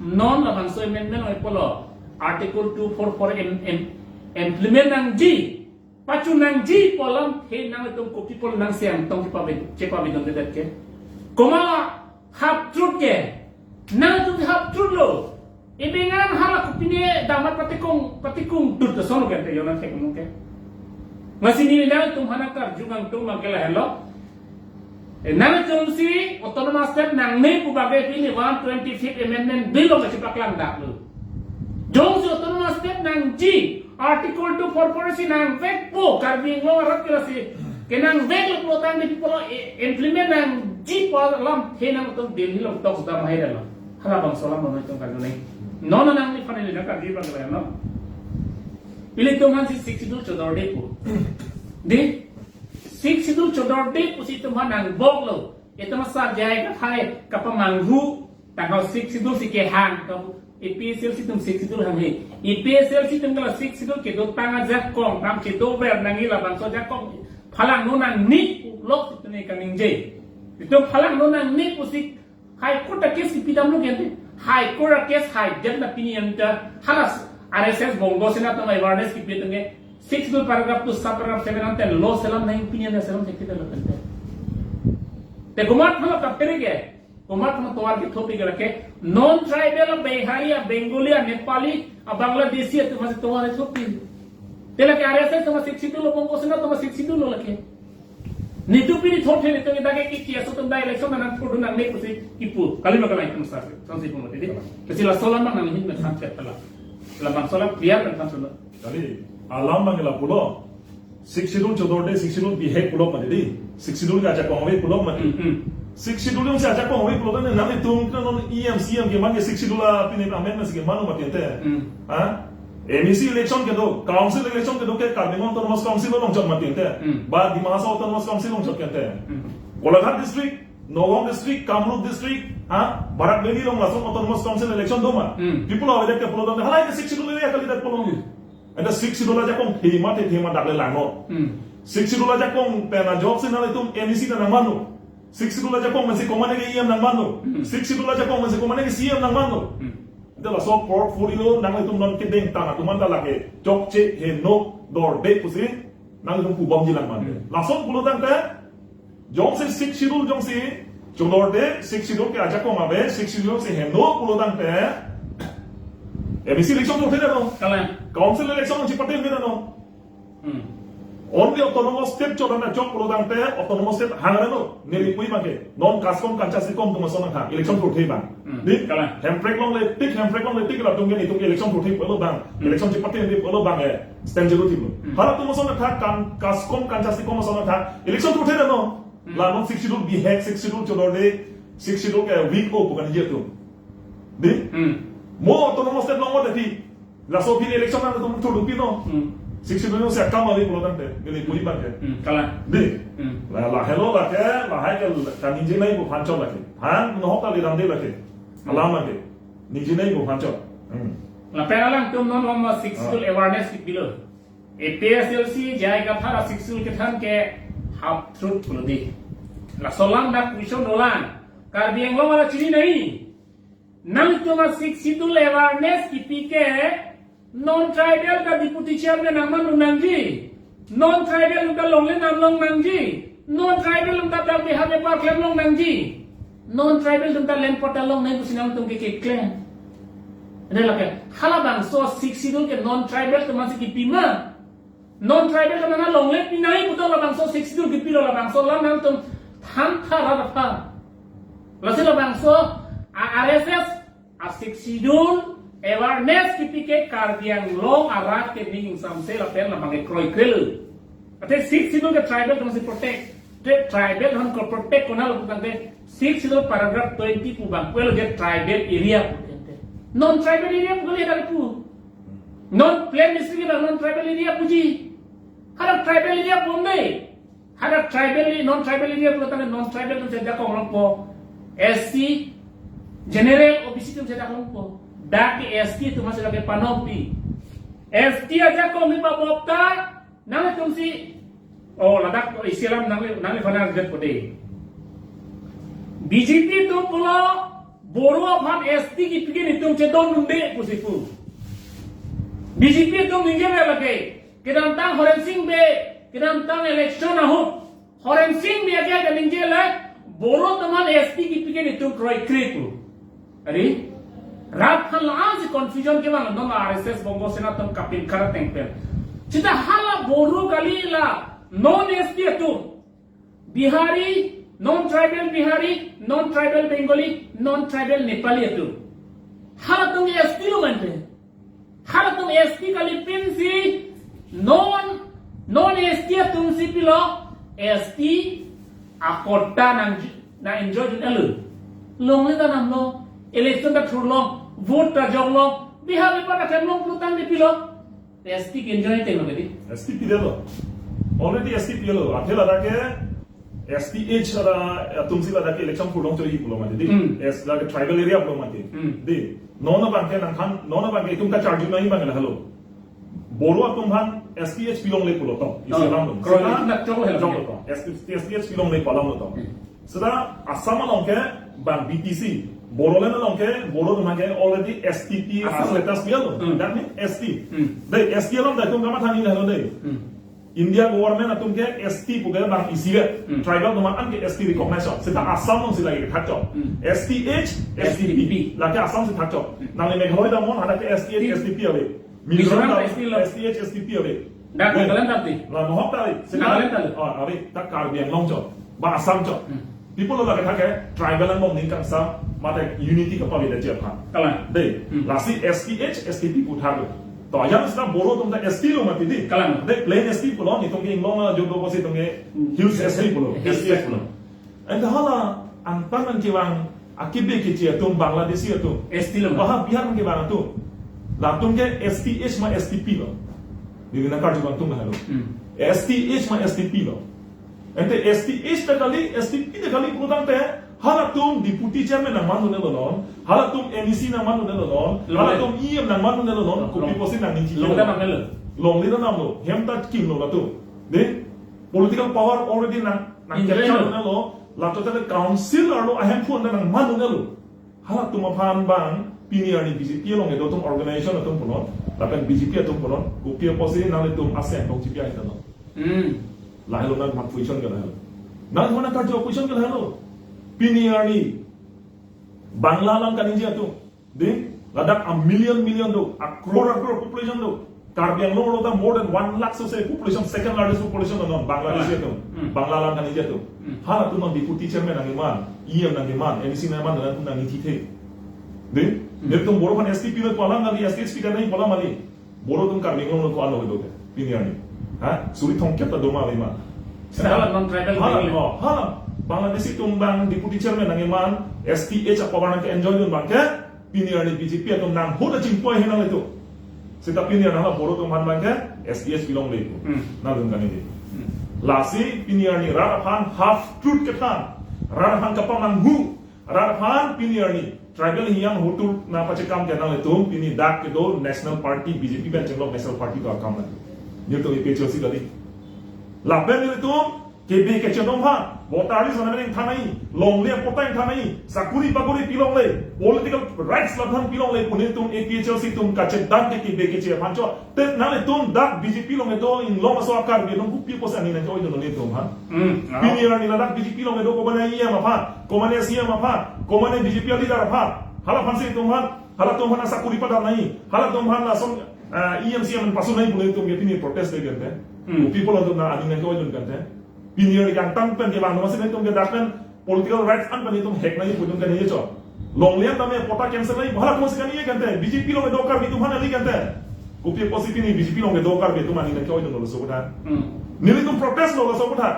Non labangso amendment oi pulo Article two four four im-, im-, implement nangji, pachun nangji pu alam he nangtum kopi pulo nangsi angtong chepavi-, chepavidundedet ke. Komat half truth ke. Nangtum half truth lo. Ibengan hala kopine damat patikung, patikung dut ke sono ke te yona thek nung ke. Lasi neli nangtum aphan karju nangtum abang ke lahelo. Eh, nangtumsi Autonomous State nangne pu abang ke pini one twenty-fifth Amendment Bill along kachepaklang daklo. Jongsi Autonomous State nangji, Article two four four si nangvekpo, Karbi Anglong arat ke lasi kenangveklo pulotangte pi pulo, eh, implement nangjipo alam, he nangtum Delhi along tok sudah mahir lo. Halabangso alam lo nangtum karju nai. Non non nangliphan ili nangkarju abang ke lahelo. Ilitum aphansi Sixth Schedule chodorde pu. Dei, Sixth Schedule chodorde pusi itum aphan nangboklo. Itum asar jai kathai kapamanghu tangka Sixth Schedule si kehang, to APHLC atum Sixth Schedule hanghe. APHLC atum ke la Sixth Schedule kedotang ajakong tam chedover nangji, labangso ajakong phalangno nangne pu lok itum kaningje. Itum phalangno nangne pusi High Court a case kipi damlo ke ante. High Court a case haidet na pini anta hala RSS Bongo Sena atum awareness kipi atum ke Sixth Schedule paragraph two sub paragraph seven ante lo selam nai, pini anta selam thekthedet lo ante. Te komat aphan ta phere ke, komat aphan tovar kethopik ke lake, non-tribal a Bihari, a Bengali, a Nepali, a Bangladeshi atum aphansi tovar kethopik. Te lake RSS atum a Sixth Schedule lo, Bongo Sena atum a Sixth Schedule lo lake. Netum pini thothe netum ke dak ke ki aso atum dak election nangpudun nangne pusi kipu. Kali ma kalai atum sar. Sansi pu mati dei. Lasi laso alam abang nanghin men samchet pala. Labangso alam clear men samchet. Kali, alam abang ke lapulo. Sixth Schedule chodorde, Sixth Schedule bihek pulo mati dei. Sixth Schedule ke ajakong ave pulo mati. Hmm, hmm. Sixth Schedule jongsi ajakong ave pulo tangte nanglitum ke non EM, CEM keman ke Sixth Schedule a pini amendment si keman mati ante. Hmm. Ha? MAC election kedo, council election kedo ke Karbi Anglong Autonomous Council along chot mati ante. Hmm. Ba Dima Hasao Autonomous Council along chot ke ante. Hmm. Golaghat District, Nagaon District, Kamrup District, ha? Barak Valley along lason Autonomous Council election do ma. Hmm. Pi pulo ave ke pulotangte halahai ke Sixth Schedule area kalidet pulo. Hmm. Ante Sixth Schedule ajakong thema te thema dak le langno. Hmm. Sixth Schedule ajakong pen ajok si nanglitum MAC ta nangmanlo. Sixth Schedule ajakong pensi komatne ke EM nangmanlo. Hmm. Sixth Schedule ajakong pensi komatne ke CEM nangmanlo. Hmm. Ante laso portfolio nanglitum non kedengtang atum anta lake chokche heno dorde pusi nanglitum pubomji lang mati. Hmm. Lason pulotangte jongsi Sixth Schedule jongsi chodorde, Sixth Schedule ke ajakong ave, Sixth Schedule si heno pulotangte MAC election thothe detnon. Kalang. Council election nangchepatem detnon. Hmm. Only Autonomous State chodan ajok pulotangte Autonomous State hang detnon. Neli pu abang ke non kaskom kancha sikom atum ason nangthan election thothe abang. Hmm. Dei? Kalang. Hemprek longle tik, Hemprek longle tik latum ke netum ke election thothe pulo abang. Hmm. Election chepatem det pulo abang, eh, stand jero thiplo. Hmm. Hala atum ason nangthan, kan kaskom kancha sikom ason nangthan election thothe detnon. Hmm. La non Sixth Schedule bihek, Sixth Schedule chodorde, Sixth Schedule ke weak o pu kaningje atum. Dei? Hmm. Mo Autonomous State long o teti. Laso pini election nangtum thurdupi non. Hmm. Sixth Schedule si akam ave pulotangte, neli pu abang ke. Hmm, kalang. Dei? Hmm. La, lahelo lake, lahai ke kaningje nai pu aphan chot lake. Aphan nohok kali damde lake. Hmm. Alam lake. Ningje nai pu aphan chot. Hmm. Lapen alangtum non loma Sixth Schedule awareness kipilo. APHLC J I Kathar a Sixth Schedule kethan ke half truth pulo dei. Laso alam dak question dolang. Karbi Anglong arat chini nai. Nangtum a Sixth Schedule awareness kipi ke non-tribal ta deputy chairman nangman un nangji. Non-tribal ta longle nam long nangji. Non-tribal ta dak Bihar bepar klem long nangji. Non-tribal ta land patta long nangji pusi nangtum ke keklem. Ante lake halabangso Sixth Schedule ke non-tribal atum aphansi kipi ma. Non-tribal atum aphan longle pinai pu do labangso Sixth Schedule kipilo, labangso alam nangtum than tha ra ra tha. Lasi labangso a RSS a Sixth Schedule awareness kipi ke Karbi Anglong arat ke ning ingsamse lapen labang ke kroikrelo. Ante Sixth Schedule ke tribal atum aphansi protect. Te tribal atum ke protect konatlo putangte Sixth Schedule paragraph twenty pu abang pulo je tribal area pu tangte. Non-tribal area pu kali dak pu. Non plain district abang non-tribal area puji. Hadak tribal area pu dei. Hadak tribal, non-tribal area pulotangte non-tribal atum si ajakong longpo. SC, general, OBC atum si ajakong longpo. Dak ke ST atum aphansi lake panongpi. ST ajakong ni pa bopta, nangtumsi, oh, ladak isi alam nangli, nangliphan arjudet po dei. BJP atum pulo, Boro aphan ST kipi ke netum chedondunde pusi pu. BJP atum ningje lake. Kedamtang Horen Sing Bey, kedamtang election ahut, Horen Sing Bey ake kaningje le, Boro atum aphan ST kipi ke netum kroikre pu. Ari? Rat aphan la-an si confusion kevang non R S S Bongo Sena atum kapinkhat ateng pen. Seta hala Boro kali la non S T atum. Bihari, non-tribal Bihari, non-tribal Bengali, non-tribal Nepali atum. Halatum S T lo mante. Halatum S T kali pensi non, non S T atum si pilo S T a-quota nang, nang enjoy dun elo. Longle ta namlo, election ta thurlo, vote ta joklo, Bihari pa ta kemlong plutang de pilo. S T ke-enjoy tenglo kedi. S T pilelo. Already S T pilelo. Athe ladak ke S T H ada atum si ladak ke election pulong choi pulo mati di. Hmm. S ladak ke tribal area pulo mati. Hmm. Di. Non abang ke nangkhan, non abang ke itum kacharju nangji abang ke lahelo. Boro atum aphan S T H pilongle pulo to. Isi Oh, alam lo. Kroili Seta itum dak choklo helo. Choklo to. S T, S T H pilongle pu alam lo to. Hmm. Seta Assam along ke bang B T C, Bodoland along ke, Boro atum ke already S T P Assam. Status dia lo. Hmm. That means S T. Hmm. Dei, S T along dei atum kamatha ni lo dei. Hmm. India government atum ke S T pu ke bang isi le. Hmm. Tribal atum an ke S T recognize chot. Seta Assam along si lagi thak chot. Hmm. S T H, S T P. S T P. Lake Assam si thak chot. Hmm. Nang le Meghalaya damnon hadak ke S T H, Di- S T P ave. Mizoram Mizoram ta S T lo. S T H, S T P ave. Dak Weh. Nagaland ta di. La nohok ta ave. Seta Nagaland ta lo. Oh, ave. Ta Karbi Anglong chot. Ba Assam chot. Hmm. People lo lake thak ke tribal angbong ning kangsam mate unity kapaveda ji aphan. Kalang. Dei, Hmm. lasi S T H, S T P puthar lo. To ajang seta Boro atum ta S T lo mati di. Kalang. Dei, plain S T pulo, netum ke inglong ajo do pusi netum ke Hmm. Hills S T pulo. Hills S T pulo. And hala angtan nangkevang akibe keche atum Bangladeshi atum. S T lo. Baha Bihar nangkevang atum. Latum ke S T H ma S T P lo. Di nangkarju abang atum lahelo. Hmm. S T H ma S T P lo. Ante S T H ta kali, S T P ta kali putangte, halatum deputy chairman nangman dunlo non, halatum M E C nangman dunlo non, Longle. Halatum E M nangman dunlo non, Long-, kopi pusi nangning chiklo. Longle ta namlo. Longle ta namlo, hem ta kimlo latum. Dei, political power already nang, nang Enjoy capture lo. Dunlo, latum ta council arlo ahemphu anta nangman dunlo. Halatum aphan bang, pini arni B J P along kedo atum organization atum punon, lapen B J P atum punon, kopi pusi nanglitum aseng tong G P I tano. Hmm. Lahelo nang mat question ke lahelo. Nang mana karju question ke lahelo. Pini arni Bangla alam kaningje atum. Dei, ladak a million million do, a crore a crore population do. Karbi Anglong arlo ta more than one lakh so se population, second largest population non Bangladesh Hmm. atum. Hmm. Bangla alam kaningje atum. Hmm. Halatum non deputy chairman nangkeman, E M nangkeman, M E C nangkeman, nangtum nangning thithe. Dei, Hmm. netum Boro aphan S T P nangpo alam kali, S T H P nangpo alam kali. Boro atum Karbi Anglong lo ko-an lo do ke, pini arni. Ha? Suri thomkep ta doma lima. Seta hala non-tribal Hala, Bengali. Oh, hala. Bangladeshi atum bang deputy chairman nangkeman, S T H a-power nangke-enjoy dun abang ke, pini arni B J P atum nang huda chingpoi henang itu. Seta pini arni hala Boro atum aphan abang ke, S T H pilongle. Hmm. Nangdun kaningje. Hmm. Lasi pini arni rat aphan half truth kethan. Rat aphan kapamanghu. Rat aphan pini arni tribal hiyang hotur nangpachekam ke nanglitum pini dak kedo National Party B J P pen chenglok National Party do akam lagi. Nelitum A P H L C kali. Lapen nelitum kebe keche atum aphan, voter list nangthan nangji, longle patta than nangji, sakuri pakuri pilongle, political rights laphan pilongle pu nelitum A P H L C atum kachedam ke kebe keche aphan chot. Te nanglitum dak B J P along kedo inglong aso a-Karbi atum kopi pusi aning nangke-oi dun nelitum aphan. Hmm, ah. Pini arni ladak B J P along kedo komane E M aphan, komane C M aphan, komane B J P a-leader aphan. Hala aphan si itum aphan, halatum aphan asakuri padam nangji, halatum aphan lason, ah, E M C M pasun nangji pu nelitum ke pini protest de kante. Hmm. Kopi pulo atum nang aning nangke-oi dun kante. Pini arni kangtang pen kevang atum si nelitum ke dak pen political rights an pen itum hek nangji pu itum kaningje chot. Longle an tame patta cancel nangji, hala kosi kaningje kante, B J P along kedo Karbi atum aphan neli kante. Kopi pusi pini B J P along kedo Karbi atum aning nangke-oi dunlo laso aphuthak. Hmm. Nelitum protest lo laso aphuthak.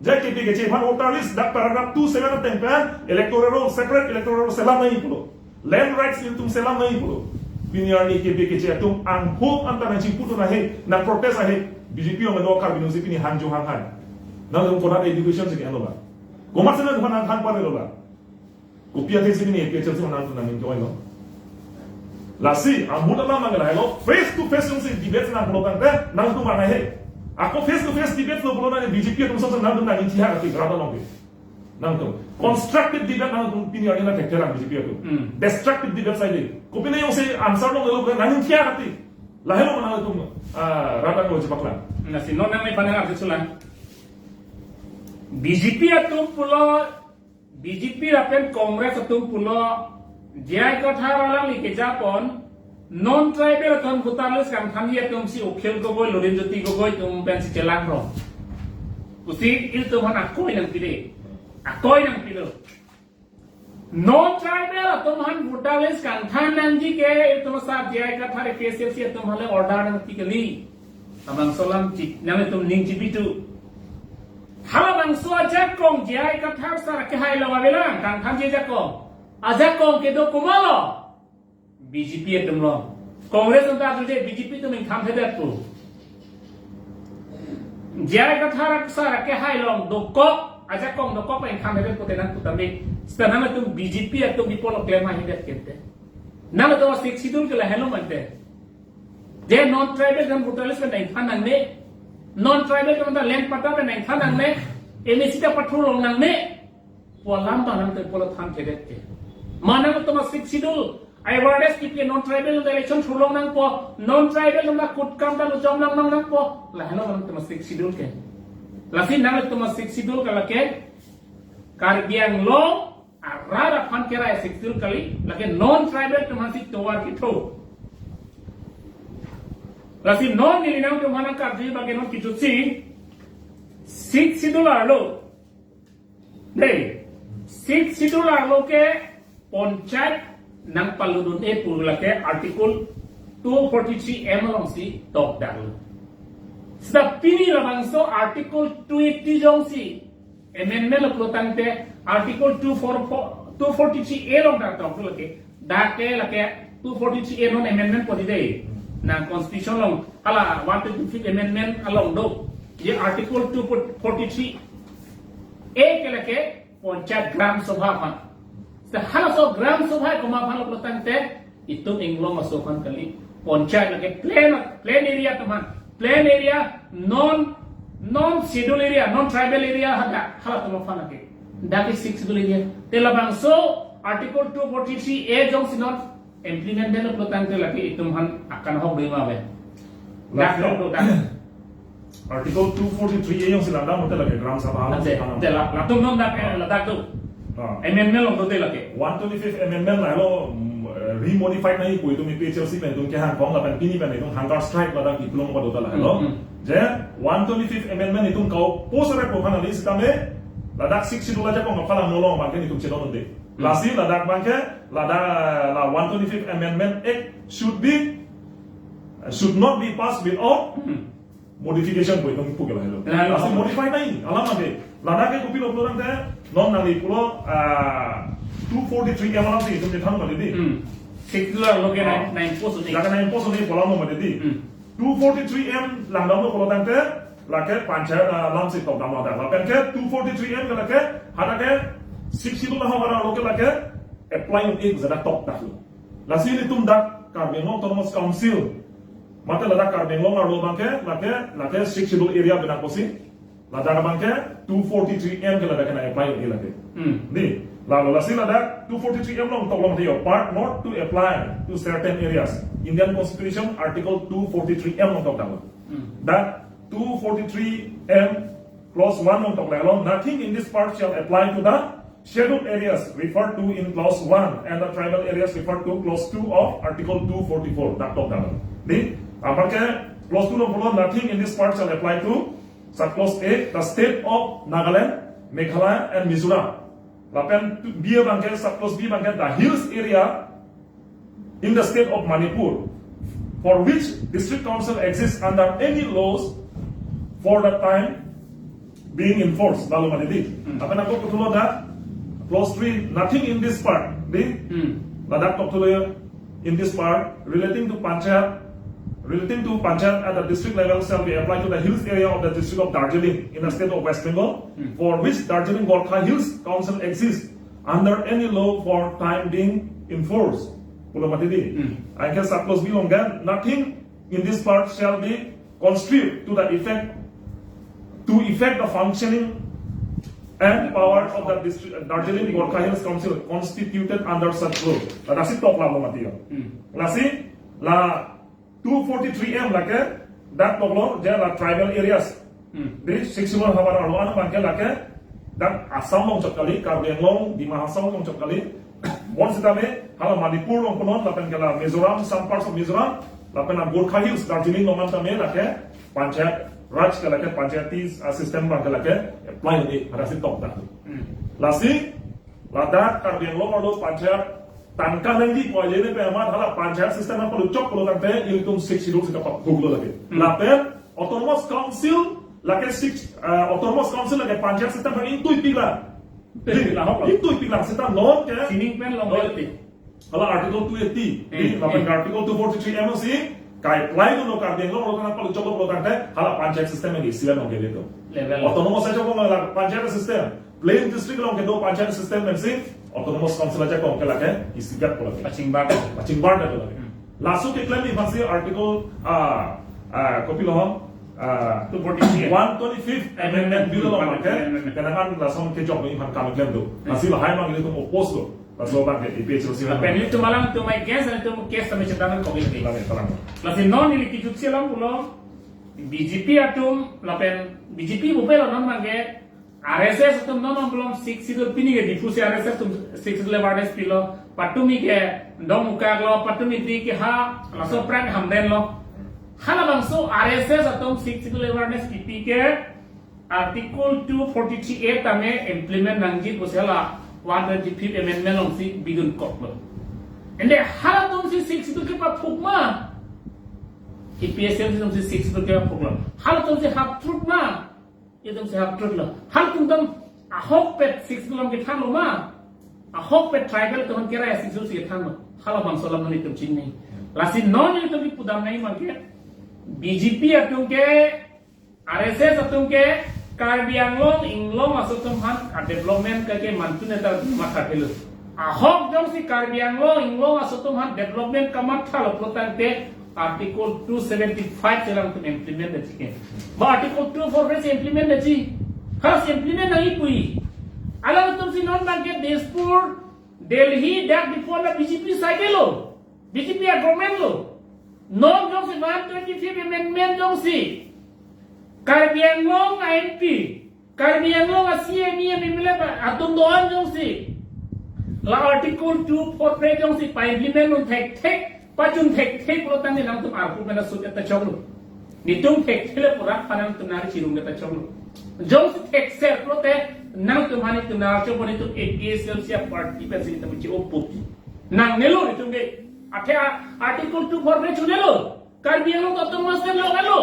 Jai kebe keche aphan voter list dak paragraph two seven ateng pen electoral roll, separate electoral roll selam nangji pulo. Land rights nelitum selam nangji pulo. Pini arni kebe keche atum angho anta nangchingpu dun ahe, nangprotest ahe, B J P along kedo Karbi atum si pini hangjo hanghai. Nangtum kodak education si ke-enlo ba. Komat si nangtum aphan nangthan parelo ba. Kopi athe si pini A P H L C nangtum nangning ke-oilo. Lasi, ahut alam nang lahelo, face to face jongsi debate nang pulo tangte, nangtum nang ahe. Ako face to face debate lo pulo nang B J P atum song nangtum nangning thihak ati, rat along ke. Nangtum. Constructive debate nangtum pini arni nangthekthelang B J P atum. Hmm. Destructive debate saide. Kopine jongsi answer longlelo pulo nangning thihak ati. Lahelo ma nangtum, ah, rat along chepaklang. Lasi non nangliphan nang arju sulang. B J P atum pulo, B J P lapen Congress atum pulo, J I Kathar alangli kejapon, non-tribal atum voter list kangthanji atum si Akhil Gogoi, Lurinjyoti Gogoi atum pensi chelang rong. Pusi ilitum aphan akoi nangpide. Akoi nangpilo. Non-tribal atum aphan voter list kangthan nangji ke ilitum asar J I Kathar A P H L C atum aphan le order nangpi kali. Labangso alam chip, nanglitum ning chipitu. Halabangso ajakong J I Kathar sar kehai lo avelang, kangthanji ajakong. Ajakong kedo komatlo? B J P atum lo. Congress atum ta atum je B J P atum ingthanthedet pu. J I Kathar sar kehai along dokok, ajakong dokok ingthanthedet pute nangpu tame. Seta nangtum B J P atum bipolo klem haihedet kente. Nangtum Sixth Schedule ke lahelo mante. Je non-tribal atum voter list pen ingthan nangne. Non-tribal atum ta land patta pen ingthan nangne. M A C ta pathurlong nangne. Pu alam abang nangtum pulo thanthedet ke. Ma nangtum Sixth Schedule, awareness kepi, non-tribal election thurlong nangpo, non-tribal atum akutkam ta lojom nang nang nangpo. Lahelo nangtum Sixth Schedule ke. Lasi nangtum Sixth Schedule ke lake Karbi Anglong arat aphan kerai Sixth Schedule kali, lake non-tribal atum aphansi tovar ketho. Lasi non neli nangtum aphan nangkarju abang ke non kejutsi Sixth Schedule arlo. Dei, Sixth Schedule arlo ke panchayat nangpaludun-e pu lake Article two forty-three M alongsi tokdaklo. Seta pini labangso Article two eighty jongsi amendment lo pulo tangte Article two four four, two forty-three A along dak toklo lake. Dak ke lake two forty-three A non amendment pu di dei. Nang constitution along, hala one twenty-fifth amendment along do. Je Article two forty-three A ke lake panchayat Gram Sabha aphan. Seta halaso Gram Sabha komat aphan lo pulo tangte itum inglong aso aphan kali. Panchayat lake plain, plain area atum aphan. Plain area, non, non schedule area, non tribal area hadak, halatum aphan lake. Dak ke Sixth Schedule area. Te labangso Article two forty-three A jongsi non implement det lo pulo tangte lake itum aphan akanghok dei ma ave. Dak Lake- lo pulo tang. Article two forty-three A jongsi langdam mate lake Gram Sabha along Ante, si thanam. Ante la, latum non dak, eh, ladak tu. Ah. Amendment along dote lake. One twenty-fifth Amendment lahelo, mm, eh, remodified nangji pu itum A P H L C pen itum kehang kong lapen pini pen itum hunger strike ladak iplong padota lahelo. Hmm, hmm. Je one twenty-fifth Amendment itum kau post rek ko kan ali sitame ladak Sixth Schedule ajakong aphan lang nolong abang ke itum chedon unde. Hmm. Lasi ladak abang ke, ladak la one twenty-fifth Amendment Act should be, should not be passed without Hmm. modification pu itum pu ke lahelo. Lahelo. Lasi modify nangji, alam ante. Ladak ke kopilo pulo tangte, non nangli pulo, ah, two forty-three A alam si itum chethan mati dei. Hmm. Sixth Schedule arlo ke Ah. nang, nang impose un-e. Ladak nang impose un-e pu alam mati dei. Hmm. Two forty-three M langdamlo pulo tangte, lake panchayat, ah, alam si tokdam ladak. Lapen ke two forty-three M ke lake, hadak ke Sixth Schedule ahok arlo ke lake apply un-e pu jada tokdaklo. Lasi ilitum dak Karbi Anglong Autonomous Council, mate ladak Karbi Anglong arlo abang ke, lake, lake Sixth Schedule area bina kosi, ladak abang ke two forty-three M ke ladak kena apply un-e lake. Hmm. Dei, lalu lasi ladak two forty-three M along toklo mate yo, part not to apply to certain areas. Indian Constitution Article two forty-three M along toklo. Hmm. That two forty-three M clause one along toklo along, nothing in this part shall apply to the scheduled areas referred to in clause one and the tribal areas referred to clause two of Article two forty-four. Dak toklo. Dei, apar ke clause two along pulo, nothing in this part shall apply to subclause A, the state of Nagaland, Meghalaya and Mizoram. Lapen B abang ke, subclause B abang ke, the hills area in the state of Manipur, for which district council exists under any laws for the time being enforced. Lalu mati dei. Hmm. Lapen ako kuthulo dak clause three, nothing in this part, dei. Hmm. Ladak toklo in this part relating to panchayat, relating to panchayat at the district level shall be applied to the hills area of the district of Darjeeling in the state of West Bengal, Hmm. for which Darjeeling Gorkha Hills Council exists under any law for time being enforced. Pulo mati dei. Hmm. Anke subclause B along ke, nothing in this part shall be construed to the effect, to effect the functioning and power of the district, Darjeeling Gorkha Hills Council constituted under such law. Lasi toklo mati yo. Hmm. Lasi la two forty-three M lake, dak toklo je la tribal areas. Hmm. Dei, Sixth Schedule havar arlo an abang ke lake, dak Assam along chot kali, Karbi Anglong, Dima Hasao along chot kali, Bonsitame hala Manipur along punon lapen ke la Mizoram, some parts of Mizoram, lapen la Gorkha Hills, Darjeeling along an tame lake Panchayat Raj ke lake panchayati, ah, system abang ke lake apply hedi, hala si tokdak. Hmm. Lasi ladak Karbi Anglong arlo panchayat tangka nangji pu ajoine pen amat hala panchayat system an paluchok pulo tangte ilitum Sixth Schedule si kapaphuklo lake. Hmm. Lapen Autonomous Council lake Sixth, ah, Autonomous Council lake panchayat system abang ingtuipiklang. Ingtuipiklang, ahok lang. Ingtuipiklang, seta non ke sining pen long. Oh. Hala Article two eighty, Hmm. di, lapen Hmm. Article two forty-three M O C, kai-apply dunlo Karbi Anglong arlo tangte paluchok pulo tangte, hala panchayat system ini silan ong ke ilitum. Level. Autonomous ajakong la panchayat system, plain district along kedo panchayat system pensi, Autonomous Council ajakong ke lake, isigat pulo lake. Pachingbar. Pachingbar pulo lake. Hmm. Laso keklem ni aphansi Article, ah, ah, kopilo, ah, Two forty-three. One twenty-fifth Amendment Bill along Amendment. Lake, kadang kan lason kejok ni aphan kam klem do. Hmm. Lasi lahai abang ilitum oppose lo. Laso abang ke A P H L C. Lapen ilitum alam atum ai gas, ilitum case kami chethan kami lagi. Lagi, lagi. Lasi non ili kejutsi alam pulo B J P atum, lapen B J P bupelo non abang ke R S S atum non non belum Sixth Schedule pini ke Diphu si R S S atum Sixth Schedule awareness pilo. Patumi ke dong ukak lo, patumi di ke ha, laso aphrang hamdenlo. Halabangso R S S atum Sixth Schedule awareness pipi ke Article two forty-three A tame implement nangji pusi hala one twenty-fifth Amendment alongsi bidunkoklo. Ante halatumsi Sixth Schedule kepaphuk ma? A P H L C atumsi Sixth Schedule kepaphuklo. Halatumsi half truth ma? Itumsi half truth lo. Halatum ahokpet Sixth Schedule along kethanlo ma? Ahokpet tribal atum kerai Sixth Schedule si kethanlo. Halabangso alam non itum chini. Lasi non itum kipudam nai abang ke B J P atum ke R S S atum ke Karbi Anglong, Inglong aso atum aphan a development ke ke mantu neta matha thelo. Ahok jongsi Karbi Anglong, Inglong aso atum aphan development kamathalo pulo tangte Article two seventy-five si alangtum implement detji ke. Ba Article two forty-three si implement detji. Halasi implement nangji pu. Alangtumsi non abang ke Dispur, Delhi, dak Diphu la B J P side lo. B J P a government lo. Non jongsi one twenty-fifth Amendment jongsi Karbi Anglong a M P, Karbi Anglong a C E M, M L A atum do-an jongsi la Article two forty-three jongsi pa-implement un thekthe, pachun thekthe pulo tangte nangtum arpu mena sut eta choklo. Netum thekthe le pura pa nangtum nari chirung eta choklo. Jongsi thekser pulote nangtum hani tum nari choklo, netum A P H L C a party pensi netum chi oput. Nangnelo netum ke. Athe a Article two forty-three chunelo. Karbi Anglong autonomous state lo-etlo.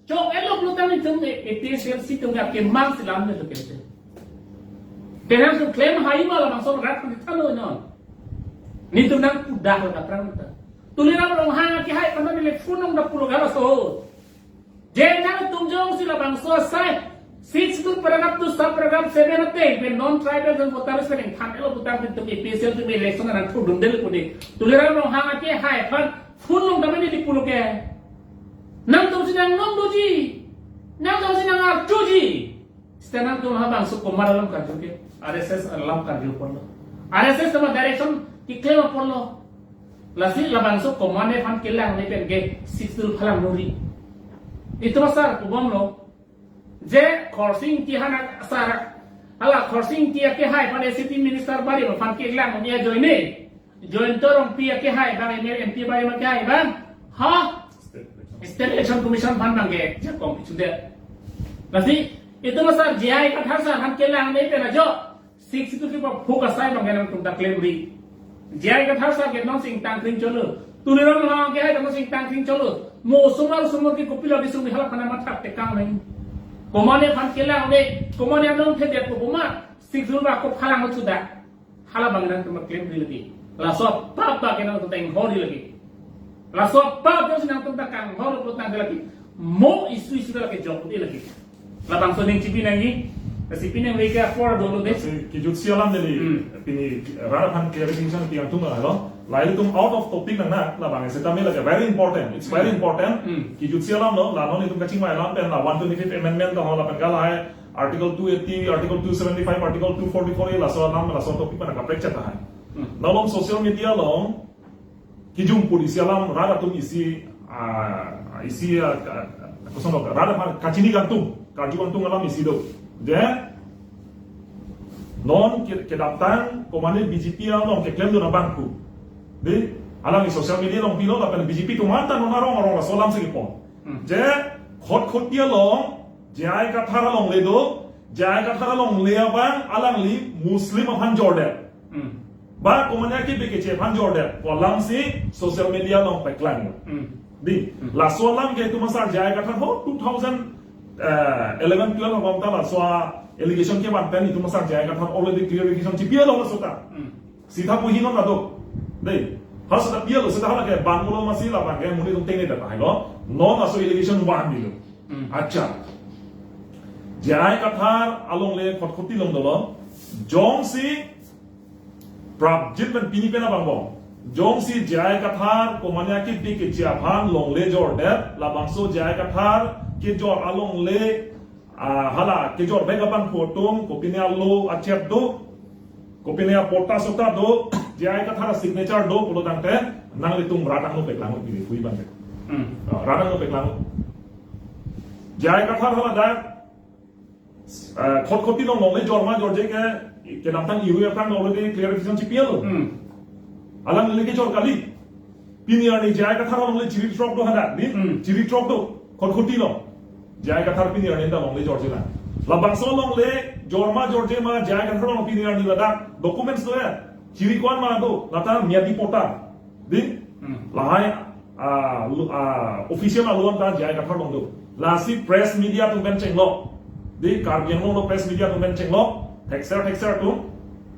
Chok-etlo pulo tangte netum A P H L C atum ke kemang si lamnelo kete. Te nangtum klem hai ma labangso rat pun thalo non. Netum nangpudaklo aphrang ta. Tuliram Ronghang akehai aphan neli phone nangda pulo gala so. Je nangtum jongsi labangso asai Sixth Schedule paragraph two sub paragraph seven ateng pen non tribal zone voters pen ingthan-etlo pulo tangte netum A P H L C atum election nangthurdundelo pu di. Tuliram Ronghang akehai aphan phone nangdamji di pulo ke. Nangtumsi nangnong doji. Nangtumsi nangarjuji. Seta nangtum labangso komat alam karju ke, R S S alam karju ponlo. R S S atum a direction keklem ponlo. Lasi labangso komat aphan kelang ne pen ke Sixth Schedule phalang nori. Itum asar pubomlo. Je Khorsing Engti aphan asar, hala Khorsing Engti akehai aphan A C T minister bari aphan kelang ne ajoine Jayanta Rongpi akehai abang, M L A M P bari akehai abang, ha? State Election Commission aphan abang ke jakong kechudet. Lasi itum asar J I Kathar sar aphan kelang ne pen ajo Sixth Schedule kepaphuk asai abang ke nangtum ta klemri. J I Kathar sar ke nonsi ingtang kring cholo. Tuliram Ronghang akehai ta nonsi ingtang kring cholo. Mo osomar osomar ke kopilo kesung di hala aphan matha tekang nai. Komat aphan kelang ne, komat anong thedet ko komat, Sixth Schedule ba kophalang chuda. Halabang nangtum ta klemri lagi. Laso apap abang ke nangtum ta inghori lagi. Laso apap jongsi nangtum ta kanghor pulo tangte lake mo issue issue lake jok di lagi. Labangso ning chipi nangji. Lasi pini nang reka for dolo de. Lasi kejutsi alam neli. Hmm. Pini rat aphan clarification pi angtung lo. La ilitum out of topic nang na, labang setame lake very important. It's very Hmm. important. Hmm. Kejutsi alam lo, la non itum kachingvai alam pen la one twenty-fifth amendment ta ho lapen ke lahai Article two eighty, Article two seventy-five, Article two forty-four, laso alam, laso topic pen kaprek chet tahai. Hmm. Nalom social media along, kijung put isi alam, rat atum isi, ah, isi, ah, ka-, kosonlo, rat atum kachini kangtung, karju kangtung alam isi do. Je, Non ke, kedamtang komane B J P along keklemdun abangphu. Dei, alangli social media along pilo lapen B J P atum anta non arong arong laso alam si kepon. Hmm. Je Khatkhati along J I Kathar alongle do, J I Kathar alongle abang alangli Muslim aphan jordet. Hmm. Ba komane kebi keche aphan jordet pu alam si social media along paklang. Hmm. Dei, Hmm. laso alam ke itum asar J I Kathar ho two thousand eleven twelve abang ta laso allegation kevan pen itum asar J I Kathar already clarification chipilo laso ta. Hmm. Sita puhi non ado. Dei. Halaso ta pilo, sita hala ke bang mulo masi labang ke monit atum tengne ta tahai lo. Non laso allegation vanlo. Hmm. Accha. J I Kathar alongle Khatkhati along dolo. Jongsi Prabjit pen pini pen abang bom. Jongsi J I Kathar komane kebi keche aphan longle jordet, labangso J I Kathar kejor alongle, ah, hala kejor bek abangphu atum, kopine alo achep do, kopine apatta sota do, J I Kathar signature do pulo tangte, nanglitum rat angno paklang pini pui bang. Hmm. Ah, rat angno paklang. J I Kathar hala dak, ah, Khatkhati along longle jor ma jorje ke, kedamtang ihu aphan already clarification chipilo. Hmm. Alangli kejor kali. Pini arni J I Kathar alongle chiri throk do hadak, dei? Hmm. Chiri throk do. Khatkhati along. J I Kathar pini arni ta longle jorje na. Labangso alongle jor ma jorje ma J I Kathar along pini arni ladak documents do ya. Chiri ko-an ma do. Lata miyadi patta. Dei? Hmm. Lahai, ah, lu-, ah, official alon ta J I Kathar along do. Lasi press media atum pen chenglo. Dei, Karbi Anglong lo press media atum pen chenglo. Thekser thekser atum.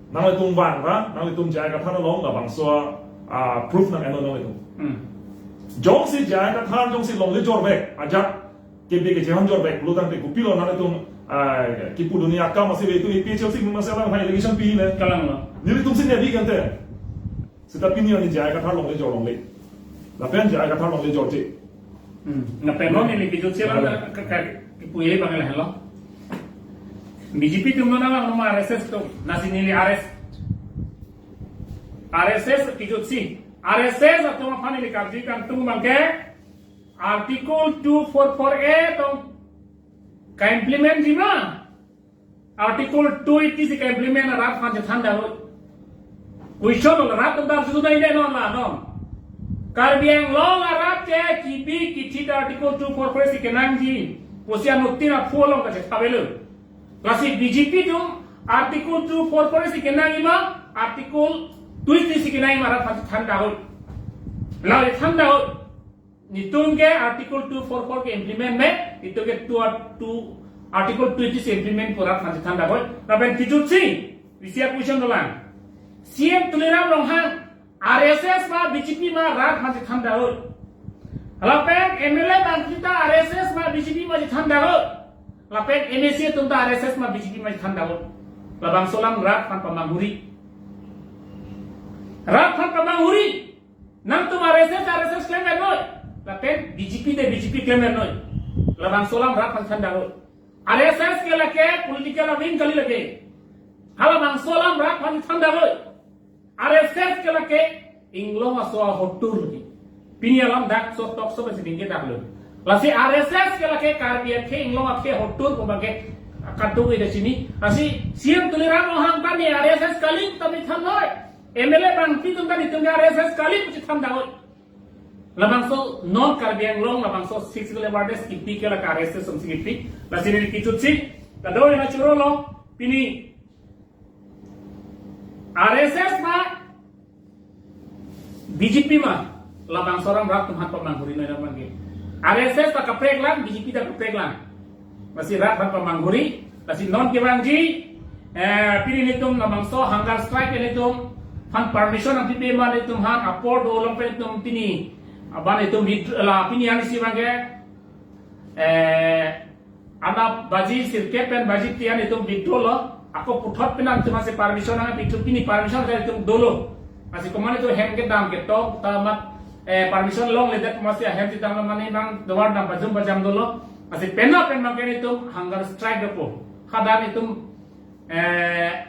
Nanglitum vang ra, nanglitum J I Kathar along labangso, ah, proof nang-ennon nanglitum. Hmm. Jongsi J I Kathar, jongsi longle jor bek, ajat kebi keche aphan jor bek, pulo tangte kopilo nanglitum, ah, kipuduni akam masi le itum A P H L C masi alam hai allegation pilo. Kalang lo. Nelitum si nebi kante. Sita pini arni J I Kathar alongle jor longle. Lapen J I Kathar alongle jorje. Hmm. Lapen non neli kejut si lang Lapen. ke, ke, kepuye bang lahelo. B J P atum non alang ma R S S atum. Lasi neli R S, R S S kejut si. R S S atum aphan neli karju kangtung abang ke Article two four four A atum ka-implement ji ma. Article two eighty si ka-implement rat aphan chethan dahut. Question lo rat atum ta arju dun nai dei non la non. Karbi Anglong arat ke kebi kethit Article two four four si kenangji pusi anuttin aphu along kachetha avelo. Lasi B J P atum Article two four four si kenangji ma, Article two eighty si kenangji ma rat aphan chethan dahut. La chethan dahut. Netum ke Article two four four ke-implement me, netum ke two, two, Article two eighty si implement pu rat aphan chethan dahut. Lapen kejut si, isi a-question dolang. C M Tuliram Ronghang, R S S ma B J P ma rat aphan chethan dahut. Lapen M L A bangphli ta R S S ma B J P ma chethan dahut. Lapen M A C atum ta R S S ma B J P ma chethan dahut. Labangso alam rat aphan pamanghuri. Rat aphan pamanghuri. Nangtum R S S, R S S klemver noi. Lapen B J P te B J P klemver noi. Labangso alam rat aphan chethan dahut. R S S ke lake political wing kali lake. Halabangso alam rat aphan chethan dahut. R S S ke lake inglong aso ahotur lake. Pini alam dak so tok so besi bingke dak lo. Lasi R S S ke lake Karbi akhei inglong akhei ahotur ko bangke kaduk ida chini. Lasi C M Tuliram Ronghang ta ne R S S kali ta chethan noi. M L A bangphli atum ta netum ke R S S kali pu chethan dahut. Labangso non Karbi Anglong, labangso six level des kipi ke la R S S atum si kipi. Lasi neli kejut si, kadoi na churo lo, pini R S S ma B J P ma, labangso alam rat atum aphan pamanghuri noi na mangge. R S S ta kaprek lang, B J P ta kaprek lang. Lasi rat aphan pamanghuri, lasi non kevangji, eh, pini netum labangso hunger strike netum aphan permission nangpipe ma netum aphan apor dolong pen netum pini, aban netum withdraw, la pini ani si bangke, eh, ana baji sirkep pen baji tian netum withdraw lo, ako puthot pen netum aphansi permission nangpithu pini permission netum dolo. Lasi komane netum hem kedam ketok ta mat, eh, permission longledet masi ahem kedam lo mane bang dawar dam bajum bajam dolo. Lasi penap pen bangke netum hunger strike dopo. Hadak netum, eh,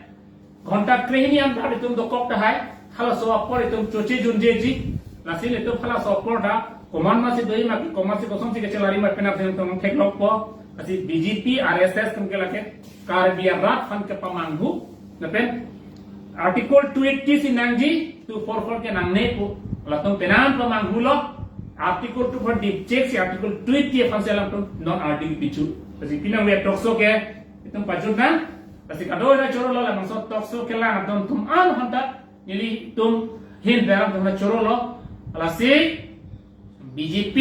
ghonta krehini antar netum dokok tahai. Halaso apor netum choche junjeji. Lasi netum halaso apor ta komat masi doji ma komat si kosonsi kachelari ma penap netum theklokpo. Lasi B J P R S S atum ke lake Karbi arat aphan kepamanghu. Lapen Article two eighty si nangji, two four four ke nangne pu. Latum penang pemanghu lo. Article two four eighty check si Article two eighty aphan si latum non R D B pichu. Lasi pini we talk show ke itum pajut nang. Lasi kadokave choro lo, labangso talk show kelang atum atum an hanta nelitum ahin berang atum choro lo. Lasi B J P,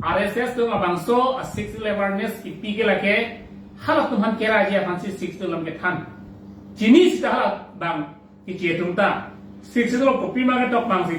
R S S atum labangso a Sixth Schedule awareness kipi ke lake halatum aphan keraji aphan si Sixth Schedule alam kethan. Chini sita hala bang kiche atum ta. Sixth Schedule kopi ma ketok bang si